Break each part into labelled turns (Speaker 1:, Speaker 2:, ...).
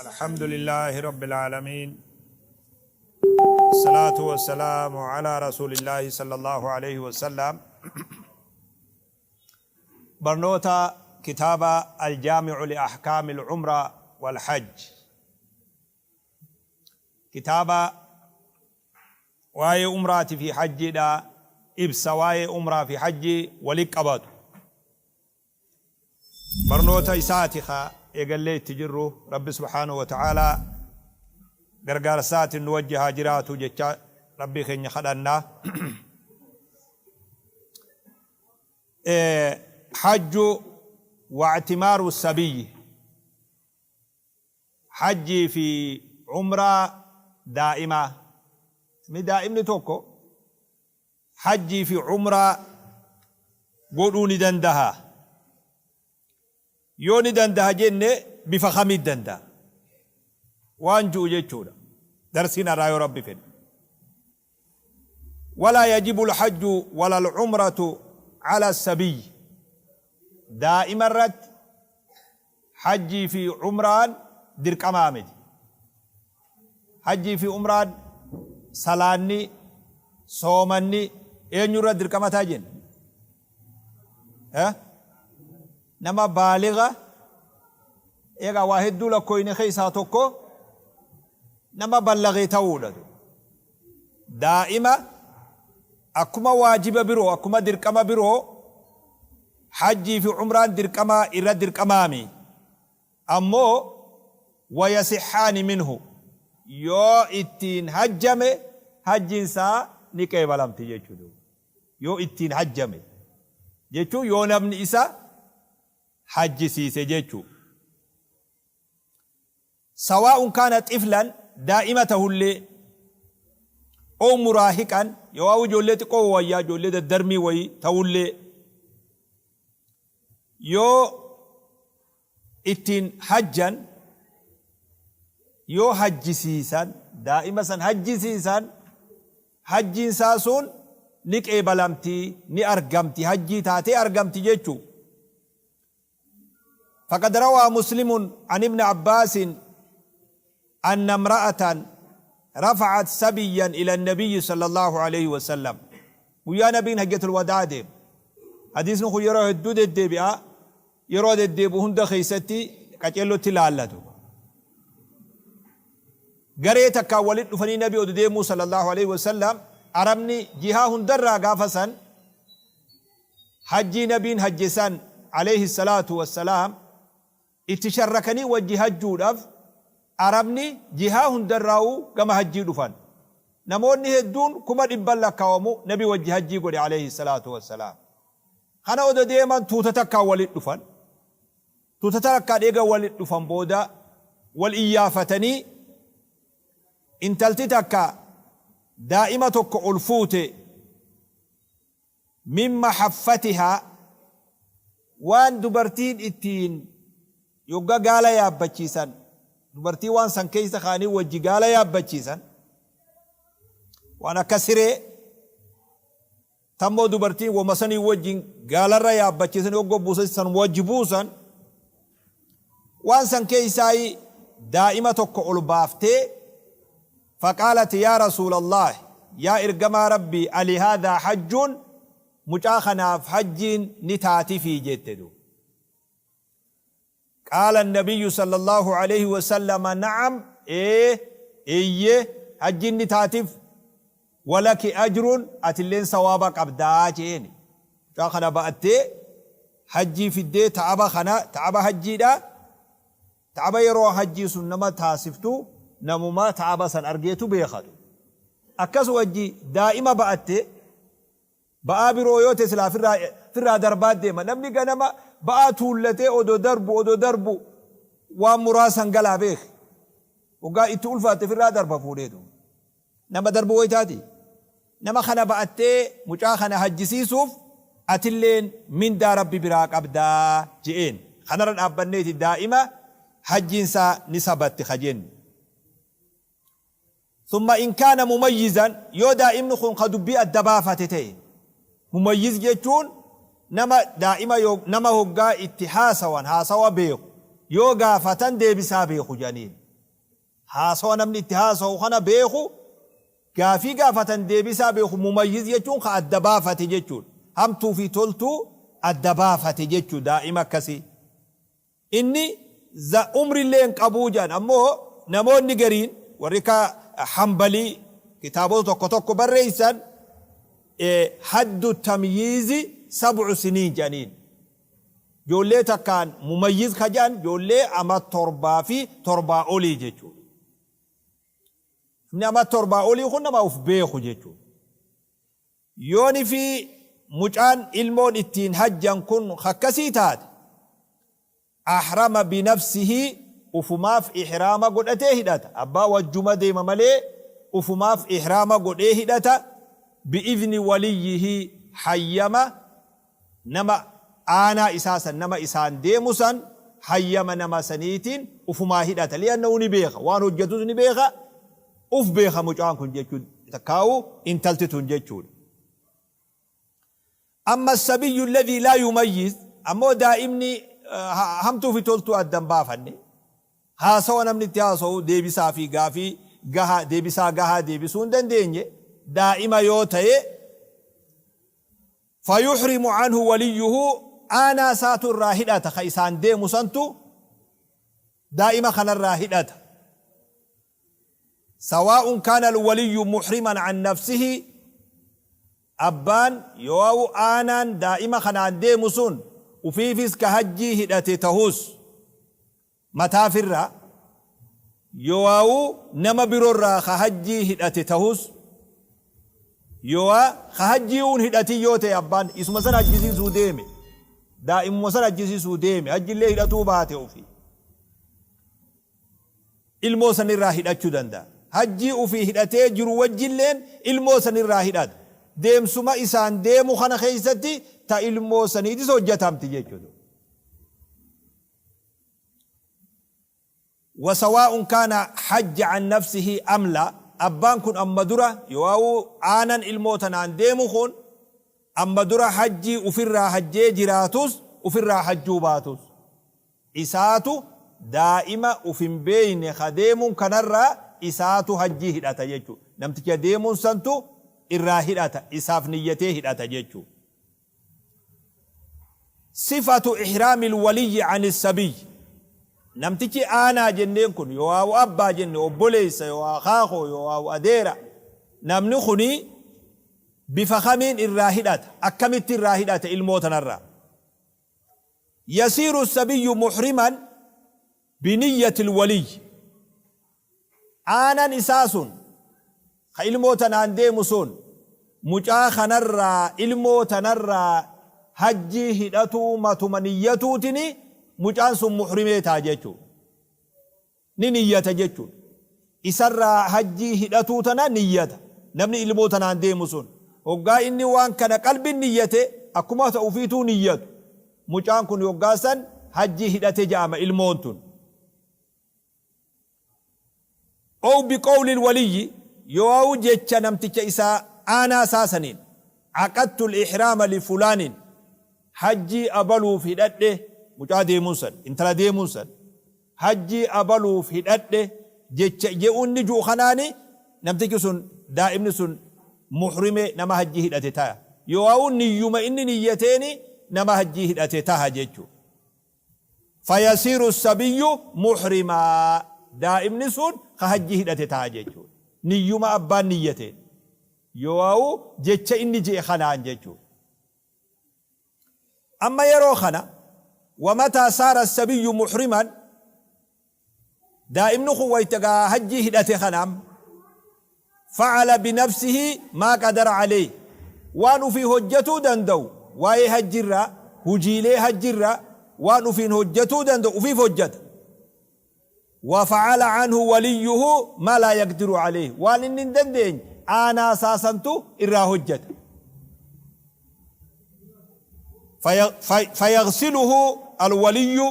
Speaker 1: الحمد لله رب العالمين، الصلاة والسلام على رسول الله صلى الله عليه وسلم. Barnoota kitaaba الجامع لأحكام العمرة والحج، kitaaba waa'ee umraatii fi hajjiidha ibsa, waa'ee umraa fi hajjii walitti qabatu, barnoota isaati ka eegallee itti jirru. Rabbi سبحانه وتعالى gargaarsaatiin nu wajji haa jiraatu jecha Rabbii keenya kadhannaa. حج واعتمار الصبي، hajjii fi umraa daa'imaa. Mi daa'imni tokko hajjii fi umraa godhuu ni dandaha? Yoo ni dandaha jenne, bifa kamit danda'a waan ju'u jechuudha darsiin irraa, yoo Rabbi fedhe. ولا يجب الحج ولا العمرة على الصبي. Daa'ima irratti hajjii fi umraan dirqamaa miti. Hajjii fi umraan, salaanni, soomanni eenyurra dirqamataa jenna? Nama baaliga. Egaa waa hedduu lakkoyne keessaa tokko nama ballagee ta'uudha. Daa'ima akkuma waajiba biroo, akkuma dirqama biroo, hajjii fi umraan dirqama irra dirqamaami. Ammoo ويصحان منه, yoo ittiin hajjame hajjiinsaa ni qeebalamti jechuudha. Yoo ittiin hajjame jechuun yoo namni isa hajjisiise jechuu. سواء كان طفلا, daa'ima tahullee, أو مراهقا, yoo ijoollee xiqqoo wayyaa, ijoollee daddarmii wayii tahullee, yoo ittiin hajjan, yoo hajjisiisan, daa'ima san hajjisiisan, hajjiinsaa sun ni qeebalamti, ni argamti, hajjii taatee argamti jechuu. فقد روى مسلم عن ابن عباس أن امرأة رفعت صبيا إلى النبي صلى الله عليه وسلم. Guyyaa nabiin hajjatul wadaa deem, hadiisni kun yeroo hedduu deddeebi'a. Yeroo deddeebi'u hunda keessatti qaceellotti laallatu. Garee takkaan walitti dhufanii nabi odu deemuu صلى الله عليه وسلم, Arabni jihaa hundarraa gaafa san hajjii nabiin hajjesan عليه الصلاة والسلام itti sharrakanii wajji hajjuudhaaf Arabni jihaa hundarraa'uu gama hajjii dhufan. Namoonni hedduun 100,000 lakkaawamu nabi wajji hajjii godhe عليه الصلاة والسلام. Kana odo deeman tuuta takkaan walit dhufan. Tuuta takkaan eega walit dhufan booda wal iyyaafatanii, intalti takka daa'ima tokko ol fuute, من محفتها, waan dubartiin ittiin yogga gaala yaabbachiisan, dubartii waan san keessa kaanii wajji gaala yaabbachiisan, waan akka siree tammoo dubartiin wama sanii wajjin gaalarra yaabbachiisan, yogga buusan san wajji buusan, waan san keessaa daa'ima tokko ol baaftee, فقالت يا رسول الله, yaa ergamaa Rabbii, ألهذا حج? Mucaa kanaaf hajjiin ni taatifii jette du. قال النبي صلى الله عليه وسلم نعم, ee eeyye, hajjiin ni taatif, ولك أجر, atilleen sawaaba qabdaa jeeni. Mucaa kana ba'attee hajjii fiddee, ta'aba kana, ta'aba hajjiidha. Ta'aba yeroo hajjii sun nama taasiftu namuma ta'aba san argeetu beekatu. Akkas wajji daa'ima ba'atte. Ba'aa biroo yoo ta'e silaa firraa darbaa deema. Namni ganama ba'aa tuullatee odoo darbu waan muraasan galaa beek. Waggaa itti ulfaatte firraa darba fuudheetu. Nama darbu wayitaati. Nama kana ba'attee mucaa kana hajjisiisuuf atilleen mindaa Rabbi biraa qabdaa je'een. Kanarra dhaabbanneeti daa'ima hajjiinsaa ni sabatti kajennu. ثم إن كان مميزا, yoo daa'imni kun ka dubbii adda baafate ta'e. Mumayyiz jechuun nama daa'ima nama hoggaa itti haasawan haasawa beeku, yoo gaafatan deebisaa beeku jedhaniin. Haasawa namni itti haasawu kana beeku, gaafii gaafatan deebisaa beeku. Mumayyiz jechuun ka adda baafate jechuudha. Hamtuu fi toltuu adda baafate jechuu daa'ima akkasii. Inni za umrillee hin qabuu jedhan. Ammoo namoonni gariin warri ka Hanbalii kitaabota tokko tokko barreessan haddu tamyiizi sab'u siniin jedhaniin. Ijoollee takkaan mumayyiz ka jedhan ijoollee ama 7 fi 7 olii jechuudha. Namni ama 7 olii kun nama uf beeku jechuudha. Yooni fi mucaan ilmoon ittiin hajjan kun kakkasii taate, ahrama binafsihi ufumaaf ihraama godhatee hidhata. Abbaa wajjuma deema malee ufumaaf ihraama godhee hidhata, bi'izni waliyyihi hayyama nama aanaa isaa san, nama isaan deemu san, hayyama nama saniitiin ufumaa hidhata. Li'annahu ni beeka, waan hojjatus ni beeka, uf beeka mucaan kun jechuu takkaa'u intalti tun jechuudha. Amma sabiyyu alladhii laa yumayyiz, ammoo daa'imni hamtuu fi toltuu adda hin baafanne, haasawa namni itti haasawu deebisaa fi gaafii gahaa deebisaa gahaa deebisuu hin dandeenye daa'ima yoo ta'e, Fayuhrimu anhu waliyyuhu, aanaa isaatu irraa hidhata, ka isaan deemu santu daa'ima kanarraa hidhata. Sawaa'un kaana alwaliyyu muhriman an nafsihi, abbaan yooawu aanaan daa'ima kanaan deemu sun ufiifis ka hajjii hidhate tahus mataafirraa, yooawu nama birorraa ka hajjii hidhate tahus, yooaa ka hajjii'uu hin hidhatin yoo ta'e abbaan isuma san hajjisiisuu deeme, daa'imuma san hajjisiisuu deeme, hajjillee hidhatuu baate ufii ilmoo sanirraa hidhachuu danda'a. Hajjii ufii hidhatee jiru wajjilleen ilmoo sanirraa hidhata. Deemsuma isaan deemu kana keessatti ta ilmoo saniitis hojjatamti jechuudha. Wasawaa'un kaana hajja an nafsihi am la, abbaan kun amma dura yooawu aanan ilmoo tanaan deemu kun amma dura hajjii ufirraa hajjee jiraatus ufirraa hajjuu baatus isaatu daa'ima uf hin beeyne ka deemuun kanarraa isaatu hajjii hidhata jechu. Namticha deemuun santu irraa hidhata, isaaf niyyatee hidhata jechu. Sifatu ihraamil waliyyi ani sabiyyi. Namtichi aanaa jenneen kun yoo'aawu abbaa jenne, obboleessa yoo'aa akaakoo yoo'aawu adeera, namni kuni bifa kamiin irraa hidhata, akkamitti irraa hidhata ilmoo tanarraa? Yasiiru sabiyyu muhriman biniyyatil waliyyi. Aanan isaa sun, ka ilmoo tanaan deemu sun, mucaa kanarraa, ilmoo tanarraa hajjii hidhatuu matuma niyyatuutini mucaan sun muhrimee ta'a jechuudha. Ni niyyata jechuudha. Isarraa hajjii hidhatuu tana niyyata. Namni ilmoo tanaan deemu sun. Hoggaa inni waan kana qalbin niyyate, akkuma ta ufiituu niyyatu. Mucaan kun hoggaa san hajjii hidhate ja'ama ilmoon tun. Ow biqowlil waliyyi, yooawu jecha namticha isaa aanaa isaa saniin, aqadtul ihraama li fulaanin, hajjii abaluuf hidhadhe, mucaa deemuun san, intala deemuun san, hajjii abaluuf hidhadhe jecha je'u inni ju'u kanaani namtichi sun, daa'imni sun muhrime, nama hajjii hidhate taya, yooawu niyyuma inni niyyateeni nama hajjii hidhate taha jechu. Fayasiiru sabiyyu muhrimaa, daa'imni sun ka hajjii hidhate taha jechuudha. Niyyuma abbaan niyyateen yooawu jecha inni je'e kanaan jechuudha. Amma yeroo kana wamataa saara sabiyyu muhriman, daa'imni kun wayta gaa hajjii hidhate kana amma facala binafsihi maa qadara aleyh, waan ufii hojjatuu danda'u waa'ee hajjirraa, hujiilee hajjirraa waan ufiin hojjatuu danda'u ufiif hojjata. Wa facala anhu waliyyuhu maa laa yaqdiru aleyh, waan inni hin dandeenye aanaa isaa santu irraa hojjata. Fayaghsiluhu alwaliyyu,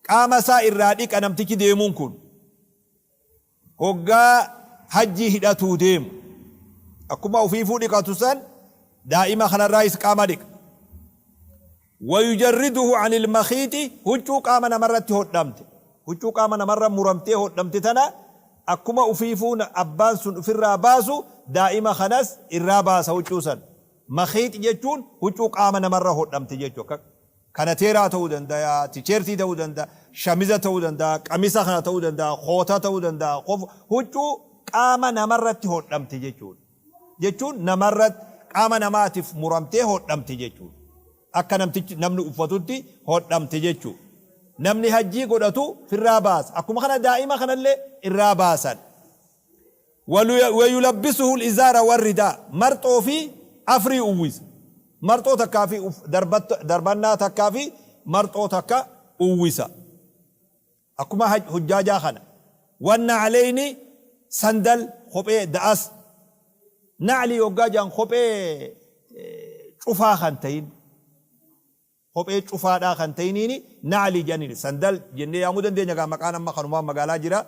Speaker 1: qaama isaa irraa dhiqa namtichi deemuun kun hoggaa hajjii hidhatuu deemu, akkuma ufiifuu dhiqatu san daa'ima kanarraayis qaama dhiqa. Wayujarriduhu anil makhiixi, huccuu qaama namarratti hodhamte, huccuu qaama namarra muramtee hodhamte tana Akkuma ufiifuu abbaan sun ufirraa baasu daa'ima kanas irraa baasa huccuu san. Makhiix jechuun huccuu qaama namarra hodhamte jechuudha. Akka kanateeraa ta'uu danda'a, tisheertii ta'uu danda'a, shamiza ta'uu danda'a, qamisa kana ta'uu danda'a, koota ta'uu danda'a, huccuu qaama namarratti hodhamte jechuudha. Jechuun namarratti qaama namaatiif muramtee hodhamte jechuudha. Akka namtichi namni uffatutti hodhamte jechuudha. Namni hajjii godhatu firraa baasa. Akkuma kana daa'ima kanallee irraa baasan. Wayulabbisuhu al-izaara warridaa. Marxoo fi afrii uwwisa. Marxoo takkaa fi darbannaa takkaa fi marxoo takka uwwisa. Akkuma hujjaajaa kana. Wanna'aleyni sandal kophee da'as. Na'lii hoggaa jedhan kophee cufaa kan ta'in. Kophee cufaadhaa kan ta'iniini na'lii jedhaniini. Sandal jennee yaamuu dandeenya gaa maqaan amma kanumaan magaalaa jira.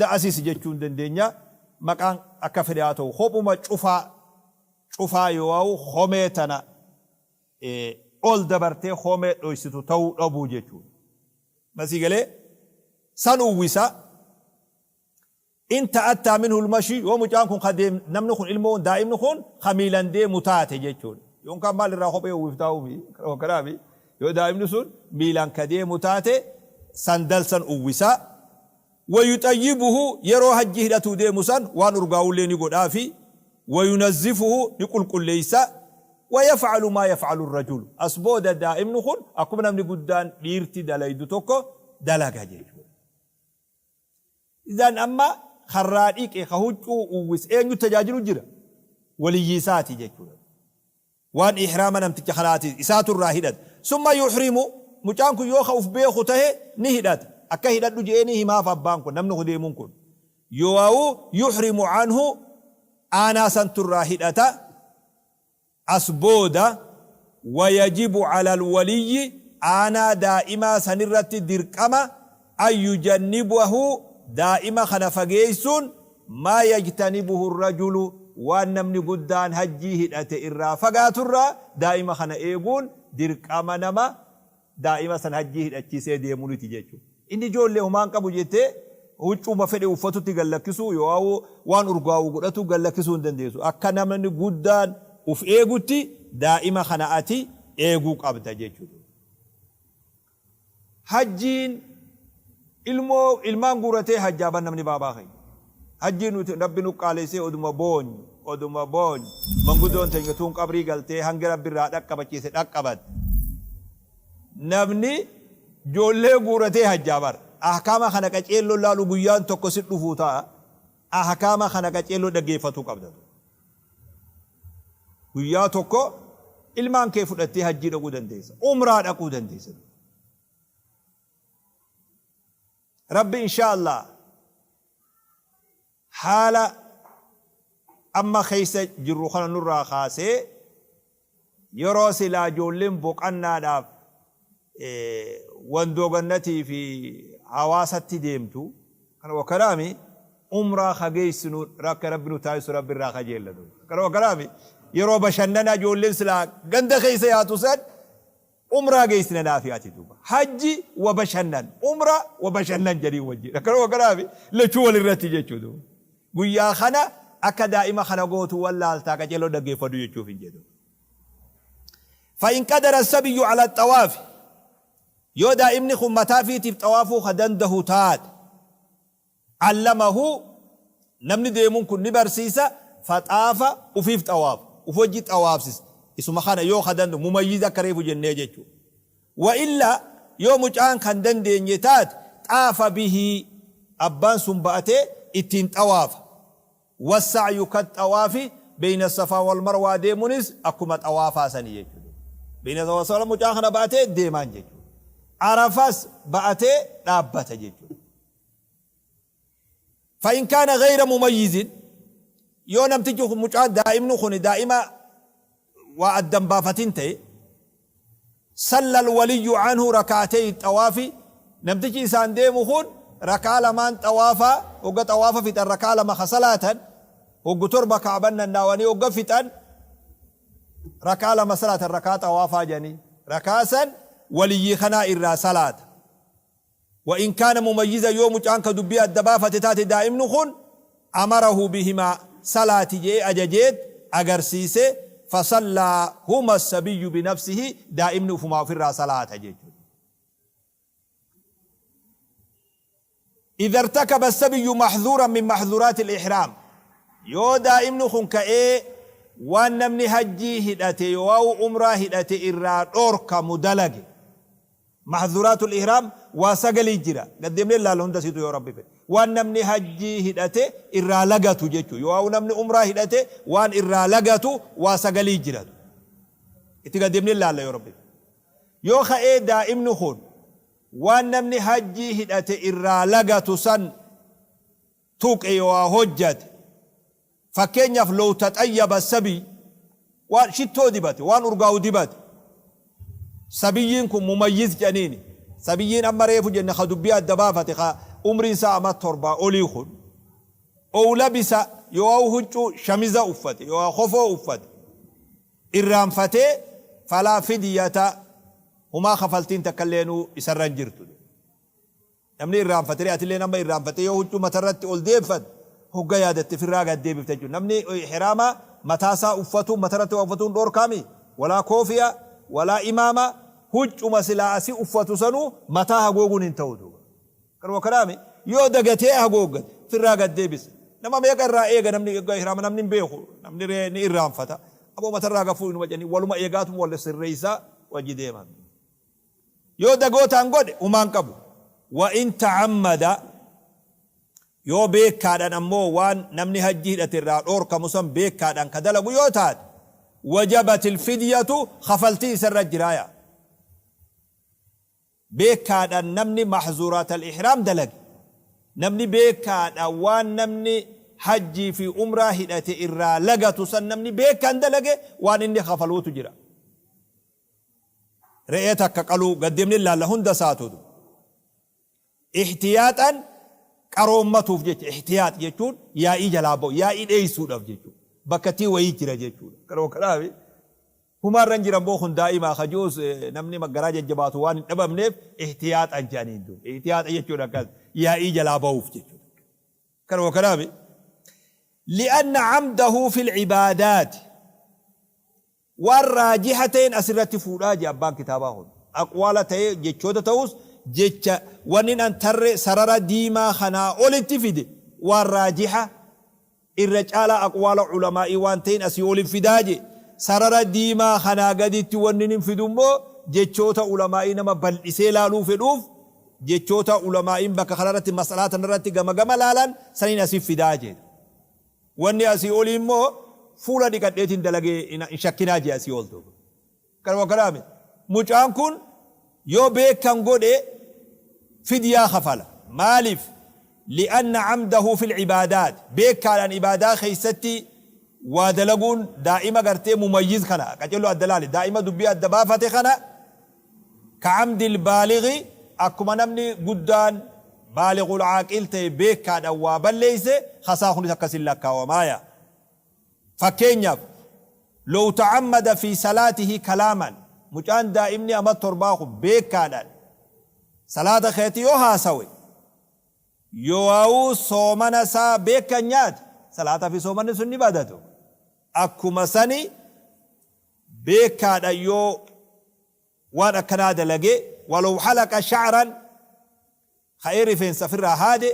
Speaker 1: Da'asis jechuu hin dandeenya. Maqaan akka fedhe haa ta'u. Kophuma cufaa cufaa yoo'au komee tana ol dabartee komee dhoysitu ta'uu dhabuu jechuudha. Ma sii galee? San uwwisa. In ta'attaa minhu al-mashi, yoo mucaan kun ka deem, namni kun ilmoon, daa'imni kun ka miilan deemu taate jechuudha. Yonkaan maal irraa kophee uwwiftaa umi? Kanaafi yoo daa'imni sun miilaan ka deemu taate sandal san uwwisa. Wayuxayyibuhu, yeroo hajji hidhatuu deemu san waan urgaa'ullee ni godhaafi. Wayunazzifuhu, ni qulqulleeysa. Wayaf'alu maa yaf'alu ar-rajulu, as booda daa'imni kun akkuma namni guddaan dhiirti dalaydu tokko dalaga jechuudha. Idhan amma karraa dhiqe ka huccuu uwwise eenyu tajaajilu jira? Waliyyii isaati jechuudha. Waan ihraama namticha kanaati isaatu irraa hidhata. Summa yuhrimu, mucaan kun yoo ka uf beeku tahe ni hidhata. Akka hidhadhu je'ee ni himaaf abbaan kun namni deemuun kun. Yoo'u yuhrimu anhu, aanaa santu irraa hidhata. As booda wayajibu alal waliyyi, aanaa daa'imaa sanirratti dirqama, an yujannibahu, daa'ima kana fageessuun, maa yajtanibuhu rajulu, waan namni guddaan hajjii hidhate irraa fagaaturraa daa'ima kana eeguun dirqama nama daa'ima san hajjii hidhachiisee deemuniti jechuudha. Inni ijoollee homaa hin qabu jettee huccuuma fedhe uffatutti gad lakkisuu yookaan waan urgaa'u godhatu gad lakkisuu hin dandeessu. Akka namni guddaan uf eegutti daa'ima kana ati eeguu qabda jechuudha. Hajjiin ilmoo ilmaan guuratee hajjaaban namni baabaa keenya. Hajjii nuti Rabbi nu qaalessee oduma boonyu oduma boonyu manguddoon teenya tuun qabrii galtee hanga Rabbi irraa dhaqqabachiise dhaqqabatte. Namni joollee guuratee hajjaa bar. Ahkaama kana qaceelloo laalu guyyaan tokko si dhufuu ta'a. Ahkaama kana qaceelloo dhaggeeffatuu qabda. Guyyaa tokko ilmaan kee fudhattee hajjii dhaquu dandeessa. Umraa dhaquu dandeessa. Rabbi inshaa Allah haala amma keessa jirru kana nurraa kaasee yeroo silaa ijoolleen boqannaadhaaf Wandoo Gannatii fi Hawaasatti deemtu kana wakkanaami umraa ka geessinu akka Rabbi nu taasisu Rabbi irraa kajeellatu kana wakkanaami yeroo bashannanaa ijoolleen silaa ganda keessa yaatu san Umraa geessina naafi ati duuba. Hajji wa bashannan. Umra wa bashannan jedhiin wajjin. Akkanuma kanaafi lachuu walirratti jechuu duuba. Guyyaa kana akka daa'ima kana gootu wallaaltaa qaceeloo dhaggeeffadhu jechuuf hin jedhu. Fa'in qadara sabiyyu ala xawaafi. Yoo daa'imni kun mataa fiitiif xawaafuu ka dandahu taate. Allamahu, namni deemuun kun ni barsiisa, faxaafa, ufiif xawaafa, uf wajji xawaafsisa, isuma kana yoo ka danda'u, mumayyiza akka reefu jennee jechu. Wa illaa, yoo mucaan kan dandeenye taate, xaafa bihi, abbaan sun ba'atee ittiin xawaafa. Wassa'yu kaxxawaafi beyna safaa wal marwaa deemunis akkuma xawaafaa sani jechuudha. Beyna safaa wal mucaa kana ba'atee deemaan jechuudha. Arafas ba'atee dhaabbata jechuudha. Fa in kaana gayra mumayyizin, yoo namtichi kun mucaan daa'imni kun daa'ima waa addan baafatin ta'e, salla alwaliyyu anhu rak'atay xawaafi, namtichi isaan deemu kun rakaa lamaan xawaafaa hogga xawaafa fixan rakaa lama ka salaatan hoggu torba ka'ban nannaawanii hogga fixan rakaa lama salaatan rakaa xawaafaa jedhanii rakaa san waliyyii kanaa irraa salaata. Wa in kaana mumayyizan yoo mucaan ka dubbii adda baafate taate daa'imni kun amarahu bihimaa salaati je'ee ajajeet agarsiise fasallaa huma sabiyyu binafsihi daa'imni ufumaa ufirraa salaata jechuudha. Idha irtakaba sabiyyu mahdhuuran min mahdhuuraati al-ihraam yoo daa'imni kun ka'ee waan namni hajjii hidhate yooawu umraa hidhate irraa dhoorkamu dalage. Mahdhuraatul ihraam waa sagalii jira. Gad deemnee ilaalla hunda isiitu yoo Rabbi fedhe. Waan namni hajjii hidhate irraa lagatu jechuu. Yoo namni umraa hidhate waan irraa lagatu waa sagalii jira. Itti gad deemnee ilaalla yoo Rabbi fedhe. Yoo ka'ee daa'imni kun waan namni hajjii hidhate irraa lagatu san tuqe yoo hojjate. Fakkeenyaaf low taxayyaba sabiy waan shittoo dibate, waan urgaa'u dibate. Sabiyyiin kun mumayyiz jedhaniini. Sabiyyiin amma reefu jenne ka dubbii adda baafate ka umriin isaa ama torbaa olii kun. Ow labisa yoo'au huccuu shamiza uffate yoo'a kofoo uffate. Irraanfatee falaa fidyata humaa kafaltiin takkalleenuu isarra hin jirtu. Namni irraanfate ree atilleen amma irraanfattee yoo huccuu matarratti ol deebfatte hogga yaadatte firraa gad deebifta jechuudha. Namni ihraama mataa isaa uffatuun matarratti waa uffatuun dhoorkaami? Walaa koofiya walaa imaama huccuma silaa asi uffatu sanuu mataa hagooguun hin ta'u duuba. Kanuma kanaami yoo dagatee hagooggate firraa gad deebisa. Nama meeqa irraa eega namni hogga ihraama namni hin beeku namni ree ni irraanfata. Aboo matarraa gad fuudhi numa jedhanii waluma eegaatuma wal sirreessaa wajji deeman. Yoo dagootaan godhe humaa hin qabu. Wa in tacammada yoo beekkaadhaan ammoo waan namni hajji hidhate irraa dhoorkamu san beekkaadhaan ka dalagu yoo taate wajabatil fidyatu kafaltii isarra jiraaya. Beekkaadhaan namni mahzuuraatal ihraam dalage namni beekkaadhaan waan namni hajjii fi umraa hidhate irraa lagatu san namni beekkaan dalage waan inni kafaluutu jira. Re'ee takka qaluu gad deemnee ilaalla hunda isaatu. Ihtiyaaxan qaroommatuuf jecha ihtiyaax jechuun yaa'ii jalaa ba'u yaa'ii dheeysuudhaaf jechuudha. Bakka tii wayii jira jechuudha. Kanuma kanaaf humaarra hin jiran boo kun daa'imaa kajuus namni garaa jajjabaatu waan hin dhabamneef ihtiyaaxan jedhaniin duuba. Ihtiyaaxa jechuun akkas yaa'ii jalaa ba'uuf jechuudha. Kanuma kanaaf li'anna camdahu fil ibaadaati Waan raajiha ta'een asirratti fuudhaa je'a abbaan kitaabaa kun. Aqwaala ta'ee jechoota ta'us jecha wannin an tarree sarara diimaa kanaa olitti fide waan raajiha irra caalaa aqwaala ulamaa'ii waan ta'een asii olin fidaa je'e. Sarara diimaa kanaa gaditti wannin fidu immoo jechoota ulamaa'ii nama bal'isee laaluu fedhuuf jechoota ulamaa'iin bakka kanarratti mas'alaa tanarratti gama gama laalan saniin asii fidaa je'e. Wanni asii olii immoo fuula dhiqadheetiin dalagee hin shakkinaa jee asii ol duuba. Kanuma kanaa miti. Mucaan kun yoo beekan godhe fidyaa kafala. Maaliif? Li'anna camdahu fil ibaadaat. Beekaadhaan ibaadaa keessatti waa dalaguun daa'ima gartee mumayyiz kana qacello adda laali daa'ima dubbii adda baafate kana Ka camdil baalighi akkuma namni guddaan baalighul aaqil ta'e beekkaadhaan waa balleeyse kasaa kunis akkasin lakkaawamaaya. Fakkeenyaaf low tacammada fi salaatihi kalaaman mucaan daa'imni amat torbaa kun beekkaadhaan salaata keetti yoo haasawe yooawuu soomana isaa beekkan nyaate salaata fi soomanni sun ni badatu. Akkuma sani beekkaadhaan yoo waan akkanaa dalage, walaw halaqa sha'ran ka'ee rifeensa firraa haade,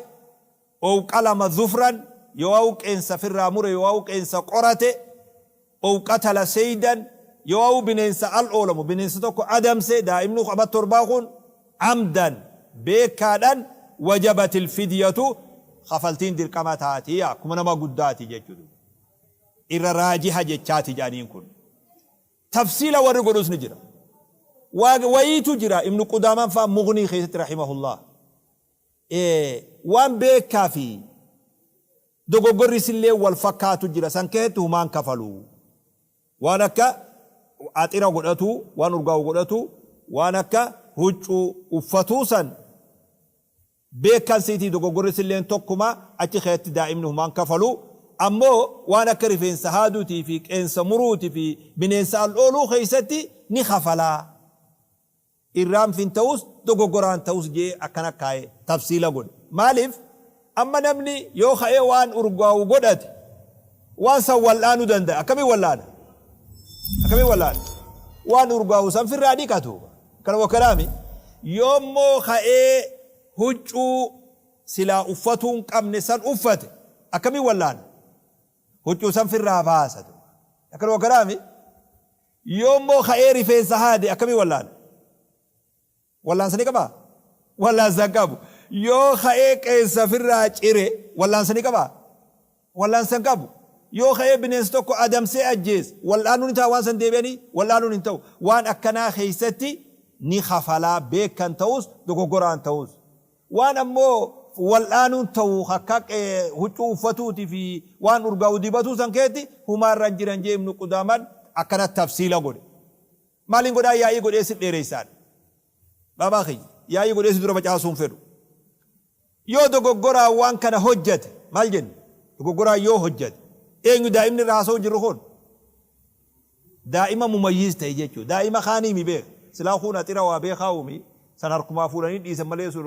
Speaker 1: ow qalama zufran yooaw qeensa firraa mure yooaw qeensa qorate, ow qatala seydan yooaw bineensa al oolamu bineensa tokko adamse daa'imni amat torbaa kun amdan beekkaadhan wajabatil fidyatu kafaltiin dirqama taati akkuma nama guddaati jechuudha. Irra raajiha jechaati jedhaniin kun. Tafsiila warri godhus ni jira. Waa wayiitu jira Ibnu Qudaamaan faa Mughnii keessatti rahimahullah. Waan beekaa fi dogoggorri isillee wal fakkaatu jira san keessatti humaan kafalu. Waan akka axira godhatuu, waan urgaa'u godhatuu, waan akka huccuu uffatuu san Beekkan siitii dogoggorri silleen tokkuma achi keetti daa'imni humaan kafalu ammoo waan akka rifeensa haaduutii fi qeensa muruuti fi bineensa al'ooluu keeysatti ni kafala. Irraanfiin ta'us dogoggoraan ta'us jee akkana kaaye, tafsiila godhe. Maaliif amma namni yoo ka'ee waan urgaa'u godhate waan san wal'aanuu danda'a. Akkamiin wal'aana? Akkamiin wal'aana? Waan urgaa'u san firraa dhiqatu. Kana wakkalaami. Yoommoo ka'ee huccuu silaa uffatuu hin qabne san uffate, akkamiin wal'aana? Huccuu san firraa baasa. Akkana wakkalaami. Yoommoo ka'ee rifeensa haade, akkamiin wal'aana? Wallaansa ni qabaa? Wallaansa hin qabu. Yoo ka'ee qeensa firraa cire, wallaansa ni qabaa? Wallaansa hin qabu. Yoo ka'ee bineensa tokko adamsee ajjeese, wal'aanuun ni ta'a waan san deebi'anii? Wal'aanuun hin ta'u. Waan akkanaa keessatti ni kafalaa, beekan ta'us dogoggoraan ta'us. Waan ammoo wal'aanuun ta'u akka huccuu uffatuuti fi waan urgaa'u dibatuu san keetti humaa irra hin jiran jee Ibnu Qudaamaan akkana tafsiila godhe. Maaliin godhaa yaa'ii godhee si dheereysaan? Baabaa kiyya, yaa'ii godhee si dura facaasuu hin fedhu. Yoo dogoggoraan waan kana hojjate maal jenna? Dogoggoraan yoo hojjate, eenyu daa'imni irraa haasa'u jirru kun? Daa'ima mumayyiz ta'e jechuudha. Daa'ima kaaniimi beeka. Silaa kun axira waa beekaa uumi san harkumaa fuudhanii dhiisan malee sun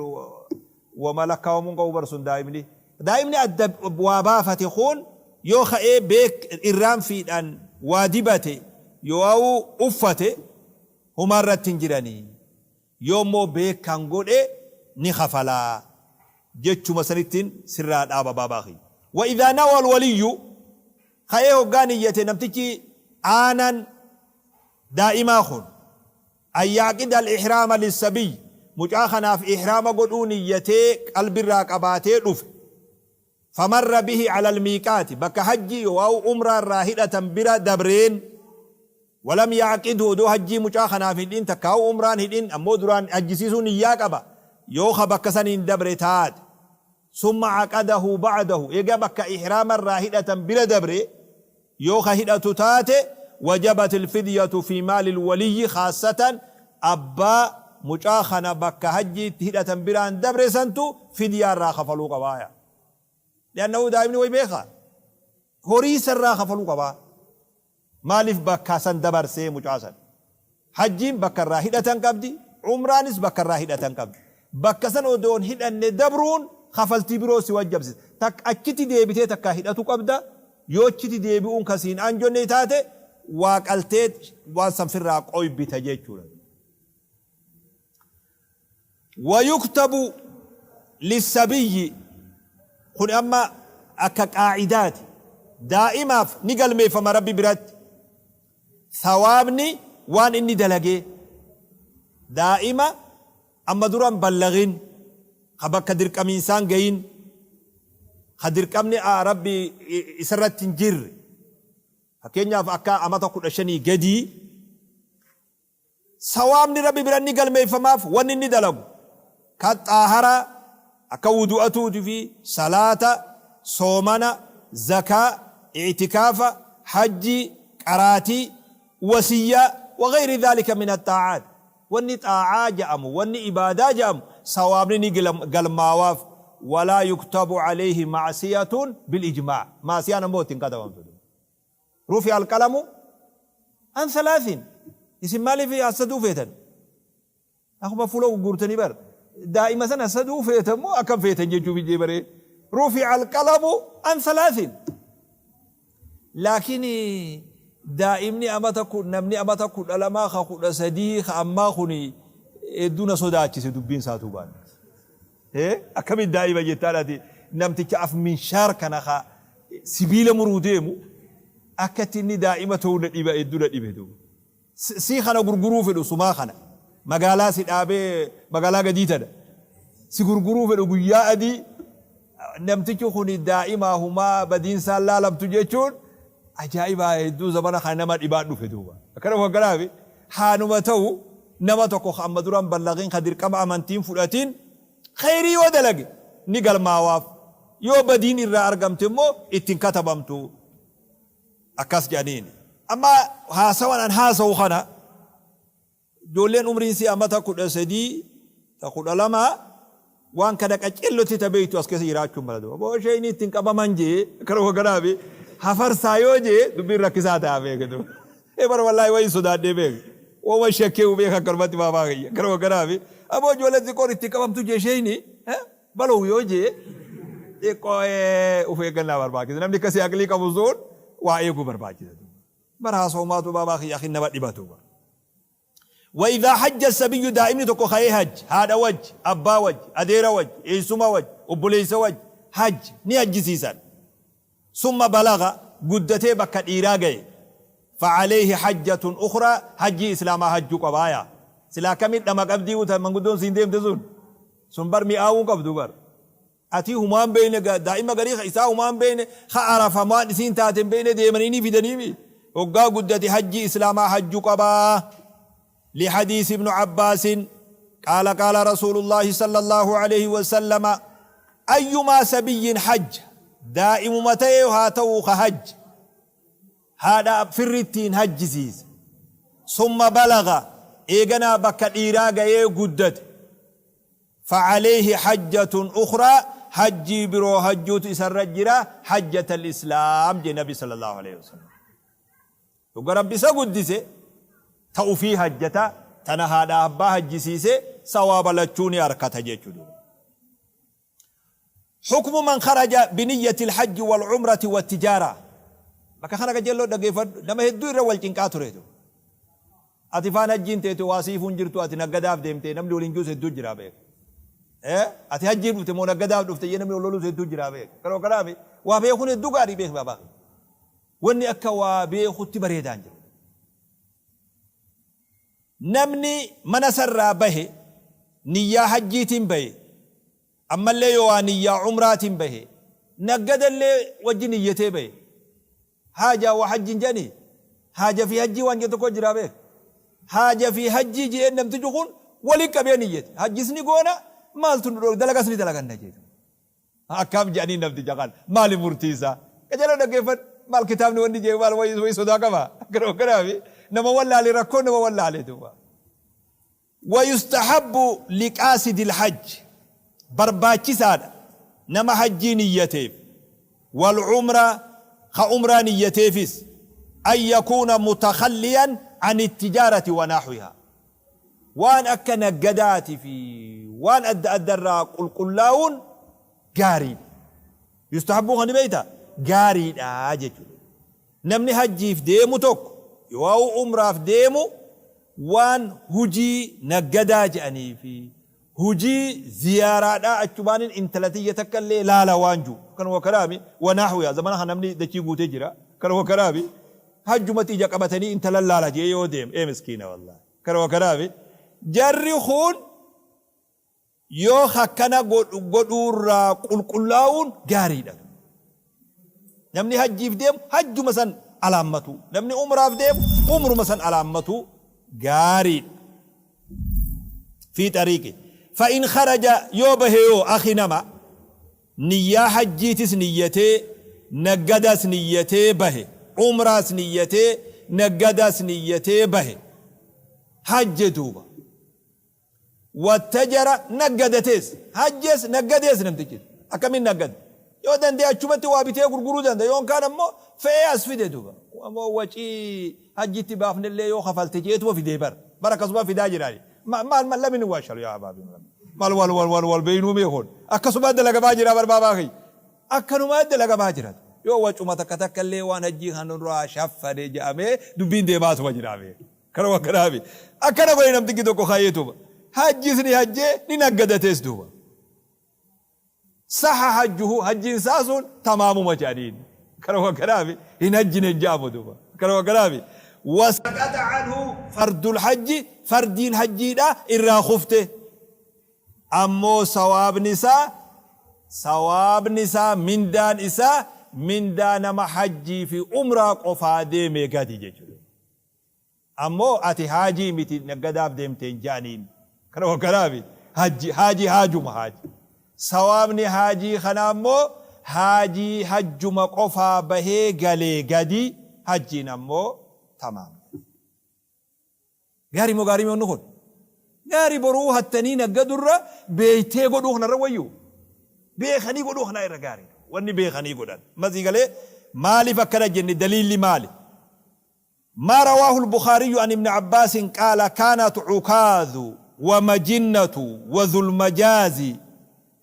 Speaker 1: wama lakkaawamuu hin qabu bar sun daa'imni. Daa'imni adda waa baafate kun yoo ka'ee beek irraanfiidhaan waa dibate yooawuu uffate humaa irratti hin jiranii. Yoo immoo beekaan godhe ni kafala jechuma sanittin sirraa dhaaba baabaa kiyya. Wa idhaa nawa alwaliyyu, ka'ee hoggaa niyyate namtichi aanan daa'imaa kun, an ya'qida al-ihraama lissabiy, mucaa kanaaf ihraama godhuu niyyatee qalbirraa qabaatee dhufe, famarra bihi ala almiiqaati, bakka hajjii yooawu umraa irraa hidhatan bira dabreen, walam ya'qidhu, odoo hajjii mucaa kanaaf hin hidhin takkaa'u umraan hidhin, ammoo duraan hajjisiisuu niyyaa qaba, yoo ka bakka saniin dabre taate, summa aqadahu ba'dahu, eega bakka ihraama irraa hidhatan bira dabre yoo ka hidhatu taate, wajabat alfidyatu fi maali alwaliyyi khaassatan, abbaa mucaa kana bakka hajjiitti hidhatan biraan dabre santu fidyaa irraa kafaluu qabaaya. Li'annahu daa'imni way beeka, horii isa irraa kafaluu qabaa. Maaliif bakka san dabarsee mucaa san? Hajjiin bakka irraa hidhatan qabdi, umraanis bakka irraa hidhatan qabdi. Bakka san odoo hin hidhanne dabruun kafaltii biroo si wajjabsisa. Takka achitti deebitee takkaa hidhatu qabda, yoo achitti deebi'uun ka siin anjonne taate waa qaltee waan san firraa qoybita jechuudha. Wayuktabu lissabiyyi, kun amma akka qaa'idaati, daa'imaaf ni galmeeffama Rabbi biratti thawaabni waan inni dalagee. Daa'ima amma dura hin ballaghin, ka bakka dirqamiinsaan gahin, ka dirqamni Rabbi isarratti hin jirre, fakkeenyaaf akka amata 15 gadii, Sawaabni Rabbi bira ni galmeeffamaaf wanni inni dalagu, ka xaaharaa, akka wudu'atuuti fi salaata, soomana, zakaa, i'tikaafa, hajjii, qaraatii, wasiyyaa, wa ghayri dhaalika mina xaa'aat. Wanni xaa'aa ja'amu, wanni ibaadaa ja'amu sawaabni ni galmaawaaf. Walaa yuktabu alayhi ma'siyatun bil ijmaac. Ma'siyaan ammoo itti hin katabamtu. Rufi'a alqalamu an salaasin. Isin maaliif hassaduu feetan? Akkuma fuula gurgurtanii bar. Daa'ima sana hassaduu feetan moo akkam feetan jechuuf ijjee baree. Rufi'a alqalamu an salaasin. Laakiin daa'imni amata namni amata 12 ka 13 ka ammaa kun hedduu na sodaachise dubbiin isaatuu baan. Akkamiin daa'ima jettaan ati namticha af minshaar kana ka sibiila muruu deemu, akkatti inni daa'ima ta'uu na dhiba, hedduu na dhibe duuba. Sii kana gurguruu fedhu, sumaa kana magaalaa si dhaabee magaalaa gadii tana si gurguruu fedhu guyyaa adii, namtichi kun daa'imaa humaa badiinsaan laalamtu jechuun ajaa'ibaa, hedduu zamana kana nama dhibaa dhufe duuba. Akkana wakkanaafi haanuma ta'u, nama tokko ka amma dura hin ballaghin, ka dirqama amantii hin fudhatin, kheyrii yoo dalage ni galmaawaaf, yoo badiin irraa argamte immoo itti hin katabamtu akkas jedhaniini. Amma haasawan an haasawu kana, ijoolleen umriin isii amata 13 ta 12 waan kana qacellotti ta beektu as keessa jiraachuun mala duuba. Boo ishee inni ittiin qabaman jee akkana wakkanaafi hafarsaa yoo jee dubbiin rakkisaa ta'a beeke duuba. Ee bara wallaahi wayiin sodaadhee beeke. Woma shakkee beeka akkanumatti baabaa kiyya. Garuma kanaafi aboo ijoolleen xiqqoon itti qabamtu jee sheeyni baloo yoo jee xiqqoo of eeggannaa barbaachisa. Namni akkasii aqlii qabu sun waa eeguu barbaachisa. Bar haasawumaatu baabaa kiyya akhin nama dhibatu. Wa idhaa hajja sabiyyu daa'imni tokko ka'ee hajj haadha wajji, abbaa wajji, adeera wajji, eessuma wajji, obboleessa wajji hajj ni hajjisiisan. Summa balaga guddatee bakka dhiiraa gaye fa'alayhi hajjatun ukhraa hajjii islaamaa hajjuu qaba aya silaa akkamiin dhama qabdii uta manguddoon siin deemte sun sun bar mi'aawuu hin qabdu bar atii humaa hin beeyne daa'ima garii ka isaa humaa hin beeyne ka arafa waan isiin taate hin beeyne deemanii ni fidaniimi hoggaa guddate hajjii islaamaa hajjuu qaba لحديث ابن عباس قال قال رسول الله صلى الله عليه وسلم أيما سبي حج دائم متى هاتو خهج هذا فرتين حج سيس ثم بلغ إيغنا بك إيراغ قدت فعليه حجة أخرى حجي برو حجوت إسر حجة الإسلام جي نبي صلى الله عليه وسلم Dhuga Rabbi isa guddise ta ufii hajjata tana haadha abbaa hajjisiise sawaaba lachuu ni arkata jechu duuba. Hukmu man kharaja biniyyati alhajji wal umrati wattijaara. Bakka kana qajeelloo dhaggeeffadhu nama hedduu irra wal cinqaa ture tu. Ati faan hajjiin teetu waa siifuu hin jirtu ati naggadaaf deemte namni waliin juus hedduu jira beek. Ati hajjiif dhufte moo naggadaaf dhufte jee namni wal loluus hedduu jira beek. Kanuma kanaafi waa beekuun hedduu gaarii beek baabaa. Wanni akka waa beekutti bareedaa hin jiru. Namni mana isarraa bahe niyyaa hajjiitiin bahe, ammallee yoo waa niyyaa umraatiin bahe, naggadallee wajji niyyatee bahe. Haajaa wa hajji hin jedhanii? Haaja fi hajjii waan jedhu tokko jiraa beek. Haaja fi hajjii jedheen namtichi kun waliin qabee niyyate. Hajjis ni goona maaltu nu dhoorga dalagas ni dalaganna jedhe. Akkam jedhanii namticha kana maali murtii isaa? Qajeeloo dhaggeeffadhu. Maal kitaabni wanni jee maal wayi sodaa qaba? Garuu kanaafi nama wallaale rakkoon nama wallaale duuba. Wayustahabbu liqaasidil hajj barbaachisaadha nama hajjii niyyateef wal umra ka umraa niyyateefis an yakuuna mutakhalliyan ani tijaarati wa nahwihaa Waan akka naggadaati fi waan adda adda irraa qulqullaa'uun gaariidha. Yustahabbuu kan ni beektaa? Gaariidha jechuudha. Namni hajjiif deemu tokko yoo umraaf deemu waan hujii naggadaa jedhanii fi hujii ziyaaraadhaa achumaanin intala tiyya takka illee laala waan jiru. Kanuma kanaami wanaahuyaa zamana kana namni dachii guutee jira. Kanuma kanaami hajjumatti ija qabatanii intala laala jee yoo deeme ee miskiina wallaahi. Kanuma kanaafi jarri kun yoo akkana godhuurraa qulqullaa'uun gaariidha. Namni hajjiif deemu hajjuma san alaammatu. Namni umraaf deemu umruma san alaammatu gaariidha. Fi xariiqi. Fa'in kharaja yoo bahe yoo akhi nama Niyyaa hajjiitis niyyatee, naggadas niyyatee bahe, umraas niyyatee, naggadas niyyatee bahe. Hajje duuba. Wattajara naggadatees, hajjes naggadees namtichi. Akkamiin naggada? Yoo danda'e achumatti waa bitee gurguruu danda'a. Yoon kaan ammoo fe'ee as fide duuba. Ammoo wacii hajjitti baafnellee yoo kafalte jeetuma fidee bar. Bar akkasuma fidaa jiraani. Maal maal lamin waa shalu yaa abaabi maal wal wal wal wal beeynuu mee kun akkasumaa dalagamaa jira bar baabaa kiyya akkanumaa dalagamaa jira yoo wacuma takka takka illee waan hajjii kan nurraa shaffane jedhamee dubbiin deemaatuma jira mee kanuma kanaafi akkana godhe namtichi tokko ka'eetuma hajjis ni hajjee ni naggadatees duuba. Saha hajjuhu hajjiin isaa sun tamaamuma jedhaniin. Kanuma kanaafi hin hajjine hin jedhamu duuba. Kanuma kanaafi wasaqata anhu fardul hajji fardiin hajjiidha irraa kufte. Ammoo sawaabni isaa sawaabni isaa mindaan isaa mindaa nama hajjii fi umraa qofaa deemee gadi jechuudha. Ammoo ati haajii miti naggadaaf deemte hin ja'aniin. Kanuma kanaafi hajji haaji haajuma haaji. Sawaabni haajii kanaa immoo haajii hajjuma qofaa bahee galee gadi hajjiin ammoo tamaam. Gaarii moo gaarii wanni kun? Gaarii boruu hattanii naggadurra beeytee godhuu kanarra wayyuu. Beekanii godhuu kanaa irra gaarii. Wanni beekanii godhan. Masii galee maaliif akkana jenne daliilli maali? ما رواه البخاري عن ابن عباس قال كانت عكاظ ومجنة وذو المجاز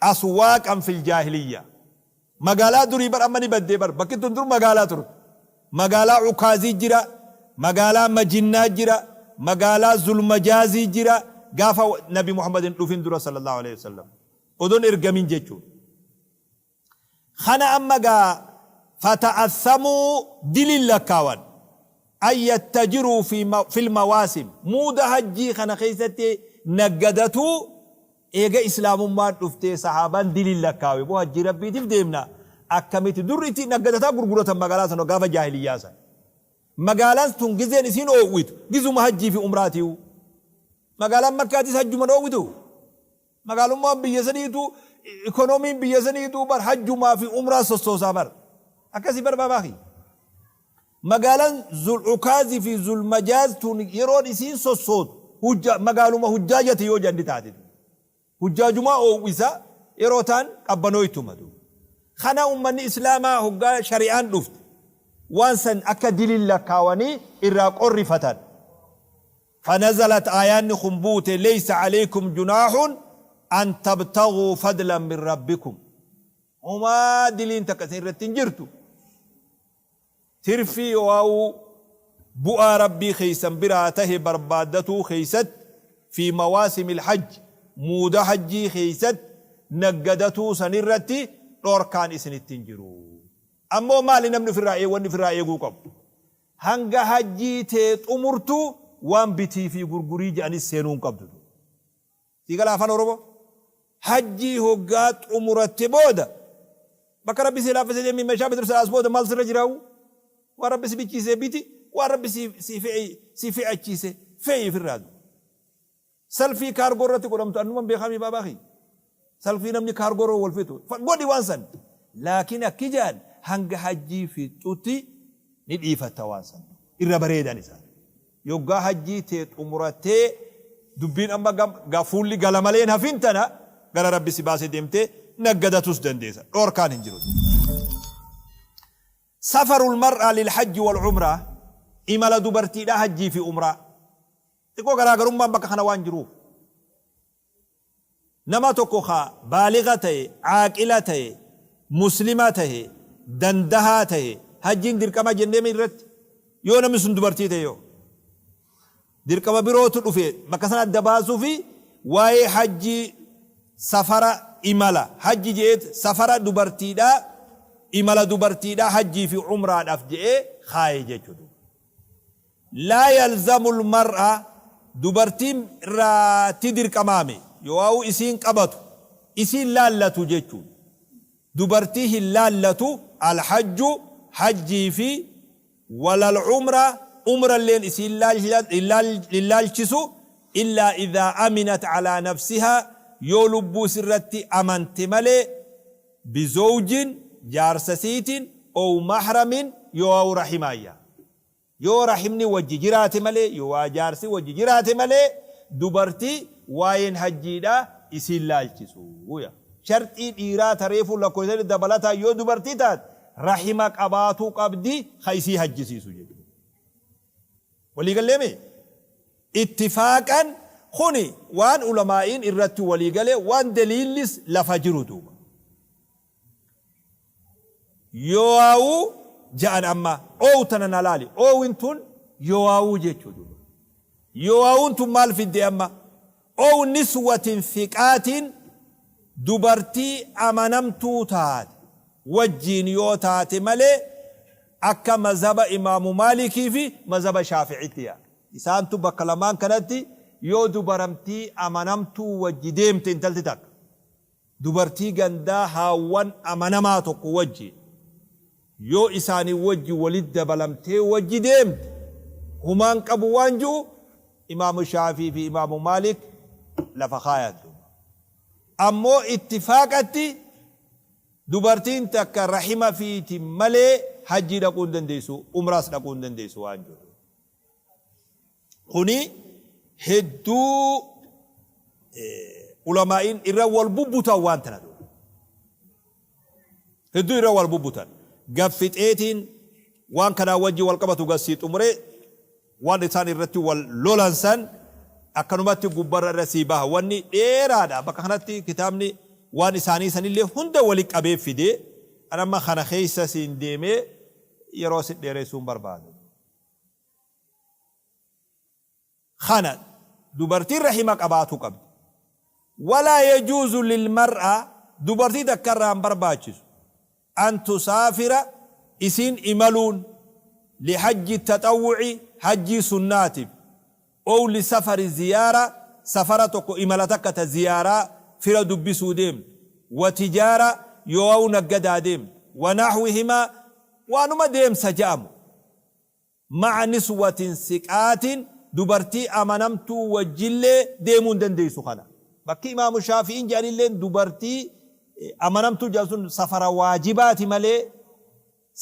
Speaker 1: أسواقا في الجاهلية. Magaalaa durii bar amma ni baddee bar bakki tun dur magaalaa turte. Magaalaa Ukaazii jira, magaalaa Majinnaa jira, magaalaa Zulmajaazii jira gaafa Nabi Muhammad hin dhufin dura sallallahu alaihi wasallam. Odoon ergamin jechuudha. Kana amma gaa fata'athamuu diliin lakkaawan an yattajiruu fil mawaasim muuda hajjii kana keessatti naggadatuu. Eega islaamummaan dhuftee sahaabaan diliin lakkaawe boo hajjii Rabbiitif deemna akkamiti dur itti naggadataa gurguratan magaalaa sana gaafa jaahiliyyaa san. Magaalaan tun gizeen isiin oowwitu gizuma hajjii fi umraatiyu. Magaalaan Makkaatis hajjuman oowwitu. Magaalummaan biyya saniitu ikonomiin biyya saniitu bar hajjumaa fi umraa sossoosaa bar. Akkasii bar baabaa kiyya. Magaalaan Zul Ukaaz fi Zul Majaaz tun yeroon isiin sossootu hujja magaaluma hujjaajati yoo janni taate tun. Hujjaajumaa oowwisa yeroo taan qabbanooytuma duuba. Kana ummanni Islaamaa hoggaa shari'aan dhufte waan san akka dilin lakkaawanii irraa qorrifatan. Fanazalat aayaanni kun buute leysa aleykum junaahun an tabtaguu fadlan min rabbikum. Homaa diliin takka isin irratti hin jirtu. Tirfii yooauu bu'aa Rabbii keessan biraa tahe barbaaddatuu keessatti, fii mawaasimil hajj, muuda hajjii keessatti naggadatuu sanirratti dhorkaan isinitti hin jiru. Ammoo maali namni ufirraa wanni ufirraa eeguu qabu? Hanga hajjii tee xumurtu waan bitii fi gurgurii je'anis seenuu hin qabdu. Sii galaa afaan oromoo? Hajjii hoggaa xumuratte booda bakka rabbi sii laaffise deemi meeshaa bitu as booda maal sirra jiraawu? Waan rabbi si bichiise biti, waan rabbi si fe'achiise fe'i ifirraa du. Salfii kaargoo irratti godhamtu annuman beekamii baabaa kiyya. Salfii namni kaargoo irra wal fixu godhi waan san. Laakiin akki jedhan hanga hajjii fixxutti ni dhiifatta waan san. Irra bareedan isaa. Yoggaa hajjii tee xumurattee dubbiin amma ga fuulli gala malee hin hafin tana gara Rabbi si baase deemtee naggadatus dandeessa. Dhoorkaan hin jiru. Safarul mar'aa lil hajji wal umraa, imala dubartiidhaa hajjii fi umraa. Xiqqoo garaagarummaan bakka kana waan jiruuf. Nama tokko ka baaligha tahe, aaqila tahe, muslima tahe, dandahaa tahe hajjiin dirqama jenneemi irratti? Yoo namni sun dubartii tahe hoo? Dirqama birootu dhufe bakka sana adda baasuufi waa'ee hajjii safara imala hajji je'eet safara dubartiidhaa imala dubartiidhaa hajjii fi umraadhaaf je'ee kaaye jechuudha. Laa yalzamul mar'a dubartiin irratti dirqamaame yooauu isiin qabatu isiin laallatu jechuun dubartii hin laallatu alhajju hajjii fi walal umra umralleen isiin hin laalchisu illaa idhaa aminat alaa nafsihaa yoo lubbuu isirratti amante malee bizowjin jaarsa isiitiin ow mahramin yooauu rahimaayya. Yoo rahimni wajji jiraate malee yooaa jaarsi wajji jiraate malee dubartii waa'een hajjiidhaa isiin laalchisu. Ya. Sharxii dhiiraa ta reefuu lakkoysanii dabalataan yoo dubartii taate rahima qabaatuu qabdi ka isii hajjisiisu jechuudha. Walii gallee mee? Ittifaaqan kuni waan ulamaa'iin irratti walii gale waan daliillis lafa jiru duuba. Yoo'aawuu ja'an amma oow tana na laali oowin tun yoo'aawuu jechuu duuba yoo'aawuun tun maal fidde amma ow niswatin thiqaatiin dubartii amanamtuu taate wajjiin yoo taate malee akka mazhaba imaamu maalikii fi mazhaba shaafi'itti yaa isaantu bakka lamaan kanatti yoo dubaramtii amanamtuu wajji deemte intalti takka Dubartii gandaa haawwan amanamaa tokko wajjiin yoo isaanii wajji walitti dabalamtee wajji deemte humaan qabu waan ji'u Imaamu Shaafii fi Imaamu Maalik lafa kaayan duuba. Ammoo ittifaaqatti dubartiin takka rahima fiitiin malee hajjii dhaquu hin dandeessu, umraas dhaquu hin dandeessu waan ji'u. Kuni hedduu ulamaa'iin irra wal bubbutan waan tana duuba. Hedduu irra wal bubbutan. Gaffixeetiin waan kanaa wajji wal qabatu gassii xumuree Waan isaan irratti wal lolan san akkanumatti gubbarra irra sii baha. Wanni dheeraadha. Bakka kanatti kitaabni waan isaanii sanillee hunda wali qabee fide. An amma kana keessa siin deemee yeroo si dheeressuu hin barbaadu. Kana dubartiin rahima qabaatuu qabdi. Walaa yajuuzu lilmar'a dubartii takka irraa hin barbaachisu an tusaafira isiin imaluun lihajji taxawwu'i hajjii sunnaatiif ow lisafari ziyaara safara tokko imala takka ta ziyaaraa fira dubbisuu deemtu wa tijaara yooaw naggadaa deemtu wa nahwihimaa waanuma deemsa ja'amu ma'a niswatin siqaatin dubartii amanamtuu wajjillee deemuu hin dandeessu kana bakki imaamu shaafi'iin jedhanilleen dubartii amanamtuu jedhan sun safara waajibaati malee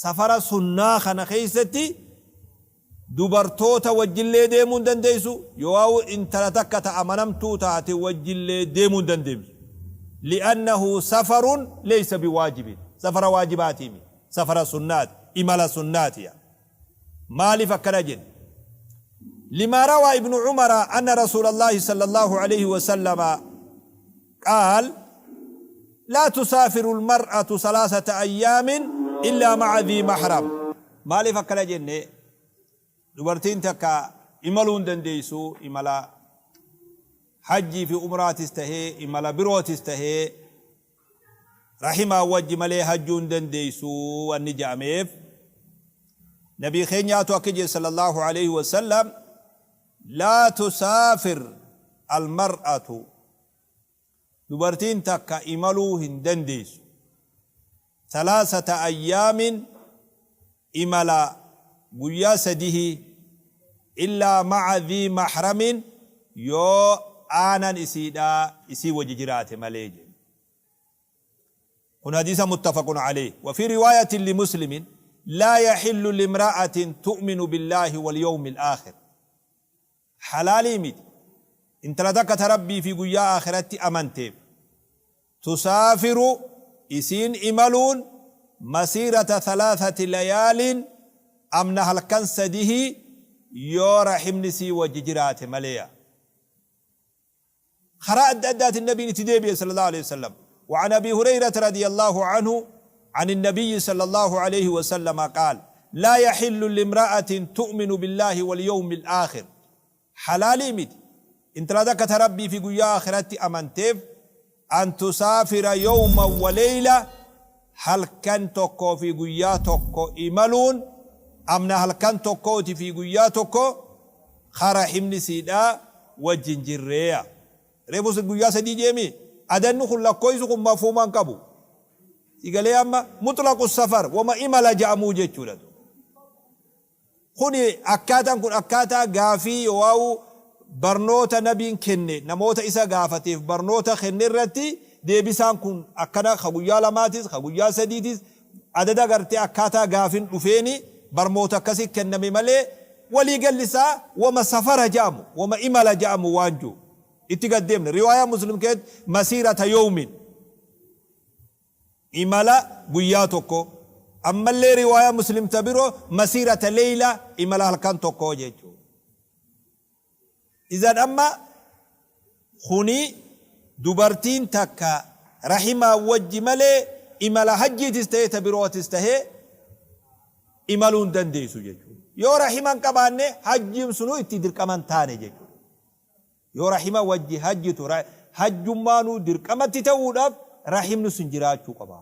Speaker 1: safara sunnaa kana keessatti dubartoota wajjillee deemuu hin dandeessu yoo'aa intala takka ta amanamtuu taate wajjillee deemuu hin dandeessu li'annahu safarun laysa biwaajibin safara waajibaatii miti safara sunnaati imala sunnaati yaa Maaliif akkana jenne? Limaa rawaa ibnu Umara anna Rasuulallaahi sallallaahu aleyhi wasallama qaal laa tusaafiru almar'atu salaasata ayyaamin illaa ma'a dhii mahram. Maaliif akkana jenne? Dubartiin takka imaluu hin dandeessu, imala hajjii fi umraatis tahee imala birootis tahee Rahimaa wajji malee hajjuu hin dandeeysu wanni ja'ameef Nabii keenyaatu akki je'e sallallaahu aleyhi wasallam laa tusaafir almar'atu dubartiin takka imaluu hin dandeeysu thalaasata ayyaamin imala guyyaa sadihii illaa ma'a dhii mahramin yoo aanan isiidhaa isii wajji jiraate malee jedhe. Kun hadiisa muttafaqun aleyh. Wa fii riwaayatin limuslimin laa yaxillu limra'atin tu'minu billaahi walyawmil aakhir. Halaalii miti intala takka ta Rabbii fi guyyaa aakhiratti amanteef tusaafiru isiin imaluun masiirata thalaathati layaalin amna halkan sadihii yoo rahimni isii wajji jiraate maleeya. Karaa adda addaatiin Nabiin itti deebi'e sallallahu aleyhi wa sallam. Wa an Abii Hureyrata radiyallahu anhu an innabiyyi sallallahu aleyhi wa sallama qaal laa yaxillu limra'atin tu'minu billaahi wal yawmil aakhir Halaalii miti intala takka ta Rabbii fi guyyaa aakhiratti amanteef an tusaafira yawman wa leyla halkan tokkoo fi guyyaa tokko imaluun amna halkan tokkooti fi guyyaa tokko ka rahimni siidhaa wajji hin jirreeya. Reefu sin guyyaa sadii jeemi adanni kun lakkooysi kun mafhuuma hin qabu. Si galee amma muxlaqu safar wama imala ja'amuu jechuudha. Kuni akkaataan kun akkaataa gaafii yooawu barnoota nabiin kenne namoota isa gaafateef barnoota kenne irratti deebisaan kun akkana ka guyyaa lamaatis ka guyyaa sadiitis adada gartee akkaataa gaafin dhufeeni barmoota akkasi kenname malee walii galli isaa wama safara ja'amu wama imala ja'amu waan ji'u itti gad deemne riwaayaa muslim keessatti masiirata yawmin imala guyyaa tokko ammallee riwaayaa muslim ta biroo masiirata leeyla imala halkan tokko jechuu Izan amma kuni dubartiin takka rahimaan wajji malee imala hajjiitis ta'ee ta birootis tahee imaluu hin dandeessu jechuudha. Yoo rahima hin qabaanne hajjiin sunuu itti dirqama hin taane jechuudha. Yoo rahima wajji hajjitu hajjummaanuu dirqamatti ta'uudhaaf rahimni sun jiraachuu qaba.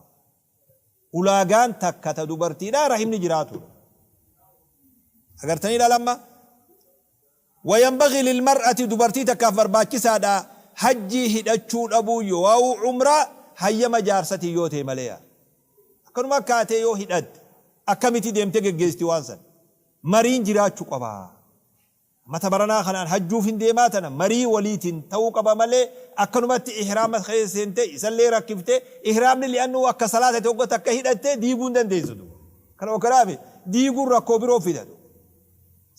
Speaker 1: Ulaagaan takka ta dubartiidhaa rahimni jiraatuudha. Agartanii ilaala amma? Wayanbagii lilmar'ati dubartii takkaaf barbaachisaadha hajjii hidhachuu dhabuu yooauu umraa hayyama jaarsatiin yoo ta'e malee. Akkanuma kaatee yoo hidhatte akkamiti deemtee geggeessiti waan san? Mariin jiraachu qaba. Mata baranaa kanaan hajjuufin deemaa tana marii waliitiin ta'uu qaba malee akkanumatti ihraama keessa seentee isallee rakkiftee ihraamni li'annuu akka salaatati hogga takka hidhattee diiguu hin dandeessu duuba. Kanuma kanaafi diiguun rakkoo biroo fida duuba.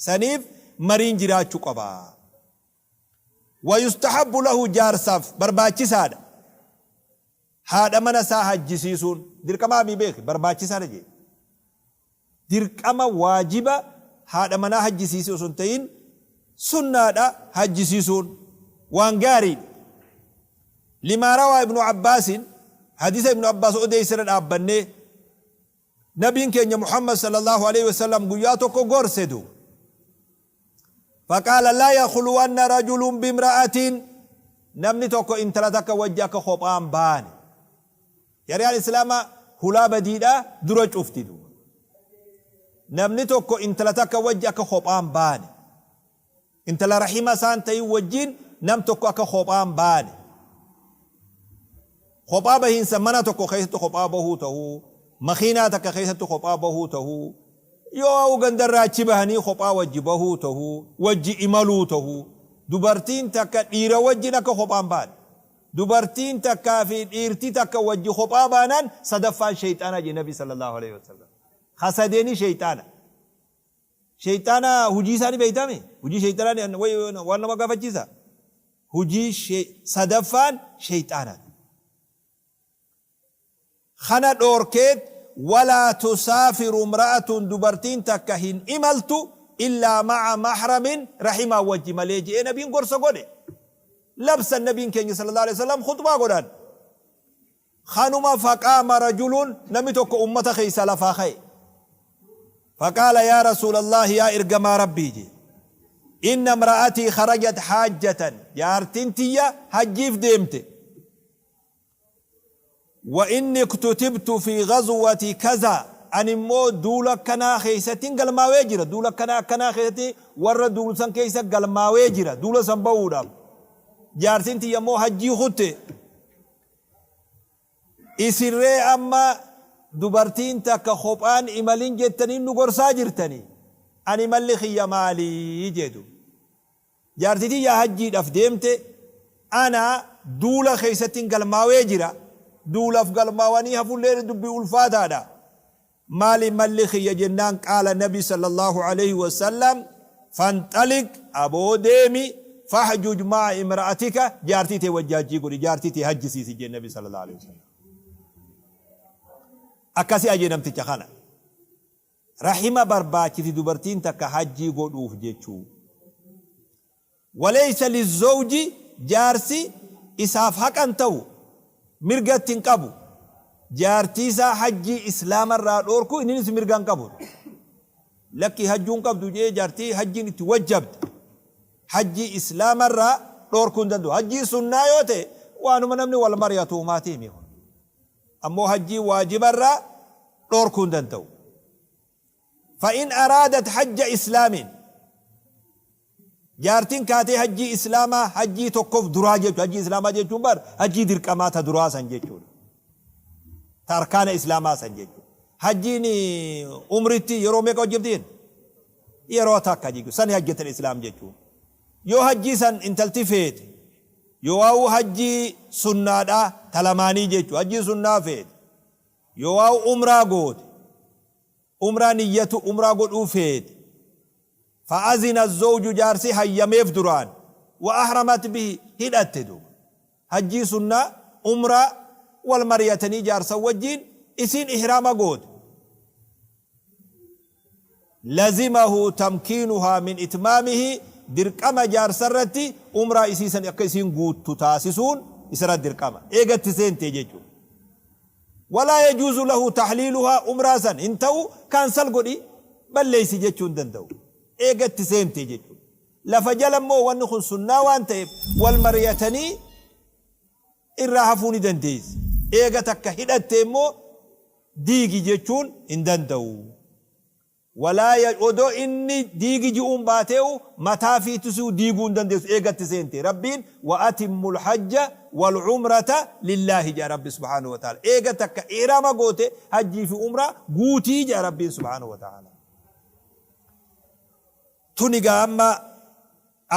Speaker 1: Saniif mariin jiraachu qaba. Wayustahabbu lahu jaarsaaf barbaachisaadha. Haadha mana isaa hajjisiisuun dirqamaa mii beeki barbaachisaadha jee. Dirqama waajiba haadha manaa hajjisiisi osoo hin ta'in sunnaadha hajjisiisuun waan gaariidha. Limaa rawaa Ibnu Abbaasin, hadiisa Ibnu Abbaas odeeyse irra dhaabbannee, Nabiin keenya Muhammad sallallaahu aleyhi wasallam guyyaa tokko gorse duuba. Faqaala laa yakhluwanna rajulun bimra'atin, namni tokko intala takka wajji akka kophaa hin baane. Shari'aan Islaamaa hulaa badiidhaa dura cufti duuba. Namni tokko intala takka wajji akka kophaa hin baane. Intala rahima isaa hin ta'in wajjiin nam tokko akka kophaa hin baane. Kophaa bahiinsa mana tokko keessatti kophaa bahuu tahuu, makiinaa takka keessatti kophaa bahuu tahuu, yoo gandarraa achi bahanii kophaa wajji bahuu tahuu, wajji imaluu tahuu. Dubartiin takka dhiira wajjin akka kophaa hin baane. Dubartiin takkaa fi dhiirti takka wajji kophaa baanaan sadaffaan sheyxaana jedhe Nabi sallallahu aleyhi wasallam. Ka sadeeni sheyxaana. Sheyxaana hujii isaa ni beeytaa mi? Hujii sheyxaanaa ni waan nama gaafachiisa? Hujii sadaffaan sheyxaanaati. Kana dhoorkeet walaa tusaafiru imra'atun dubartiin takka hin imaltu illaa ma'a mahramin rahimaan wajji malee je'ee nabiin gorsa godhe. Labsan nabiin keenya sallallahu alaihi wasallam khuxbaa godhan. Kanuma faqaama rajulun namni tokko ummata keessaa lafaa ka'e. Faqaala yaa rasuulallaahi yaa ergamaa rabbii jee. Inna imra'atii kharajat haajjatan jaartiin tiyya hajjiif deemte. Wa inni iktutibtu fi ghazwati kaza ani immoo duula akkanaa keessattin galmaawee jira duula akkanaa akkanaa keessatti warra duulsan keessa galmaawee jira duula san bahuudhaaf jaartiin tiyya immoo hajjii kutte. Isin ree amma dubartiin takka kophaan imalin jettanii nu gorsaa jirtanii ani malli kiyya maali jedhu. Jaartii tiyya hajjiidhaf deemte ana duula keessattin galmaawee jira. Duulaf galmaawanii hafullee dubbii ulfaataadha. Maali malli kiyya jennaan qaala nabi sallallahu aleyhi wasallam fanxaliq aboo deemi fahjuj ma'a imra'atika jaartii tee wajji hajjii godhi jaartii tee hajjisiisi jeen nabi sallallahu aleyhi wasallam. Akkasi aje namticha kana. Rahima barbaachiti dubartiin takka hajjii godhuuf jechuu. Waleysa lizzowji jaarsi isaaf haqa hin ta'u, mirga itti hin qabu, jaartii isaa hajjii islaama irraa dhoorkuu inninis mirga hin qabu. Lakkii hajjuu hin qabdu je'ee jaartii hajjiin itti wajjabde hajjii islaama irraa dhoorkuu hin danda'u. Hajjii sunnaa yoo ta'e waanuma namni wal mari'atu humaatii himi kun. Ammoo hajjii waajiba irraa dhoorkuu hin danda'u. Fa'in araadat hajja islaamin Jaartiin kaatee hajjii islaamaa hajjii tokkof duraa jechuudha. Hajjii islaamaa jechuun bar hajjii dirqamaa ta duraa san jechuudha. Ta arkaana islaamaa san jechuudha. Hajjiin umritti yeroo meeqa hojjabdi jenna? Yeroo takka jechuudha. Sani hajjatal islaam jechuun. Yoo hajjii san intalti feete yoo hajjii sunnaadhaa ta lamaanii jechuudha. Hajjii sunnaa feete yoo umraa goote umraa niyyatu umraa godhuu feete fa'azina azzawju jaarsi hayyameef duraan wa ahramat bihi hidhatte duuba hajjii sunnaa umraa wal mariyatanii jaarsa wajjiin isiin ihraama goote lazimahu tamkiinuhaa min itmaamihi dirqama jaarsa irratti umraa isii san akka isiin guuttu taasisuun isarratti dirqama eega itti seente jechuudha. Walaa yajuuzu lahu tahliiluhaa umraa san hin ta'u kaansal godhi balleeysi jechuu hin danda'u. Eega itti seente jechuudha. Lafa jala immoo wanni kun sunnaa waan ta'eef wal mariyatanii irraa hafuu ni dandeessi. Eega takka hidhatte immoo diigi jechuun hin danda'u. Walaa ya odoo inni diigi ji'uun baateehu mataa fiitusuu diiguu hin dandeessu eega itti seente Rabbiin wa atimmul hajja wal umrata lillaahi jedha Rabbi subhaanahu wa ta'aala eega takka ihraama goote hajjii fi umraa guutii jedha Rabbiin subhaanahu wa ta'aala. Tuni gaa amma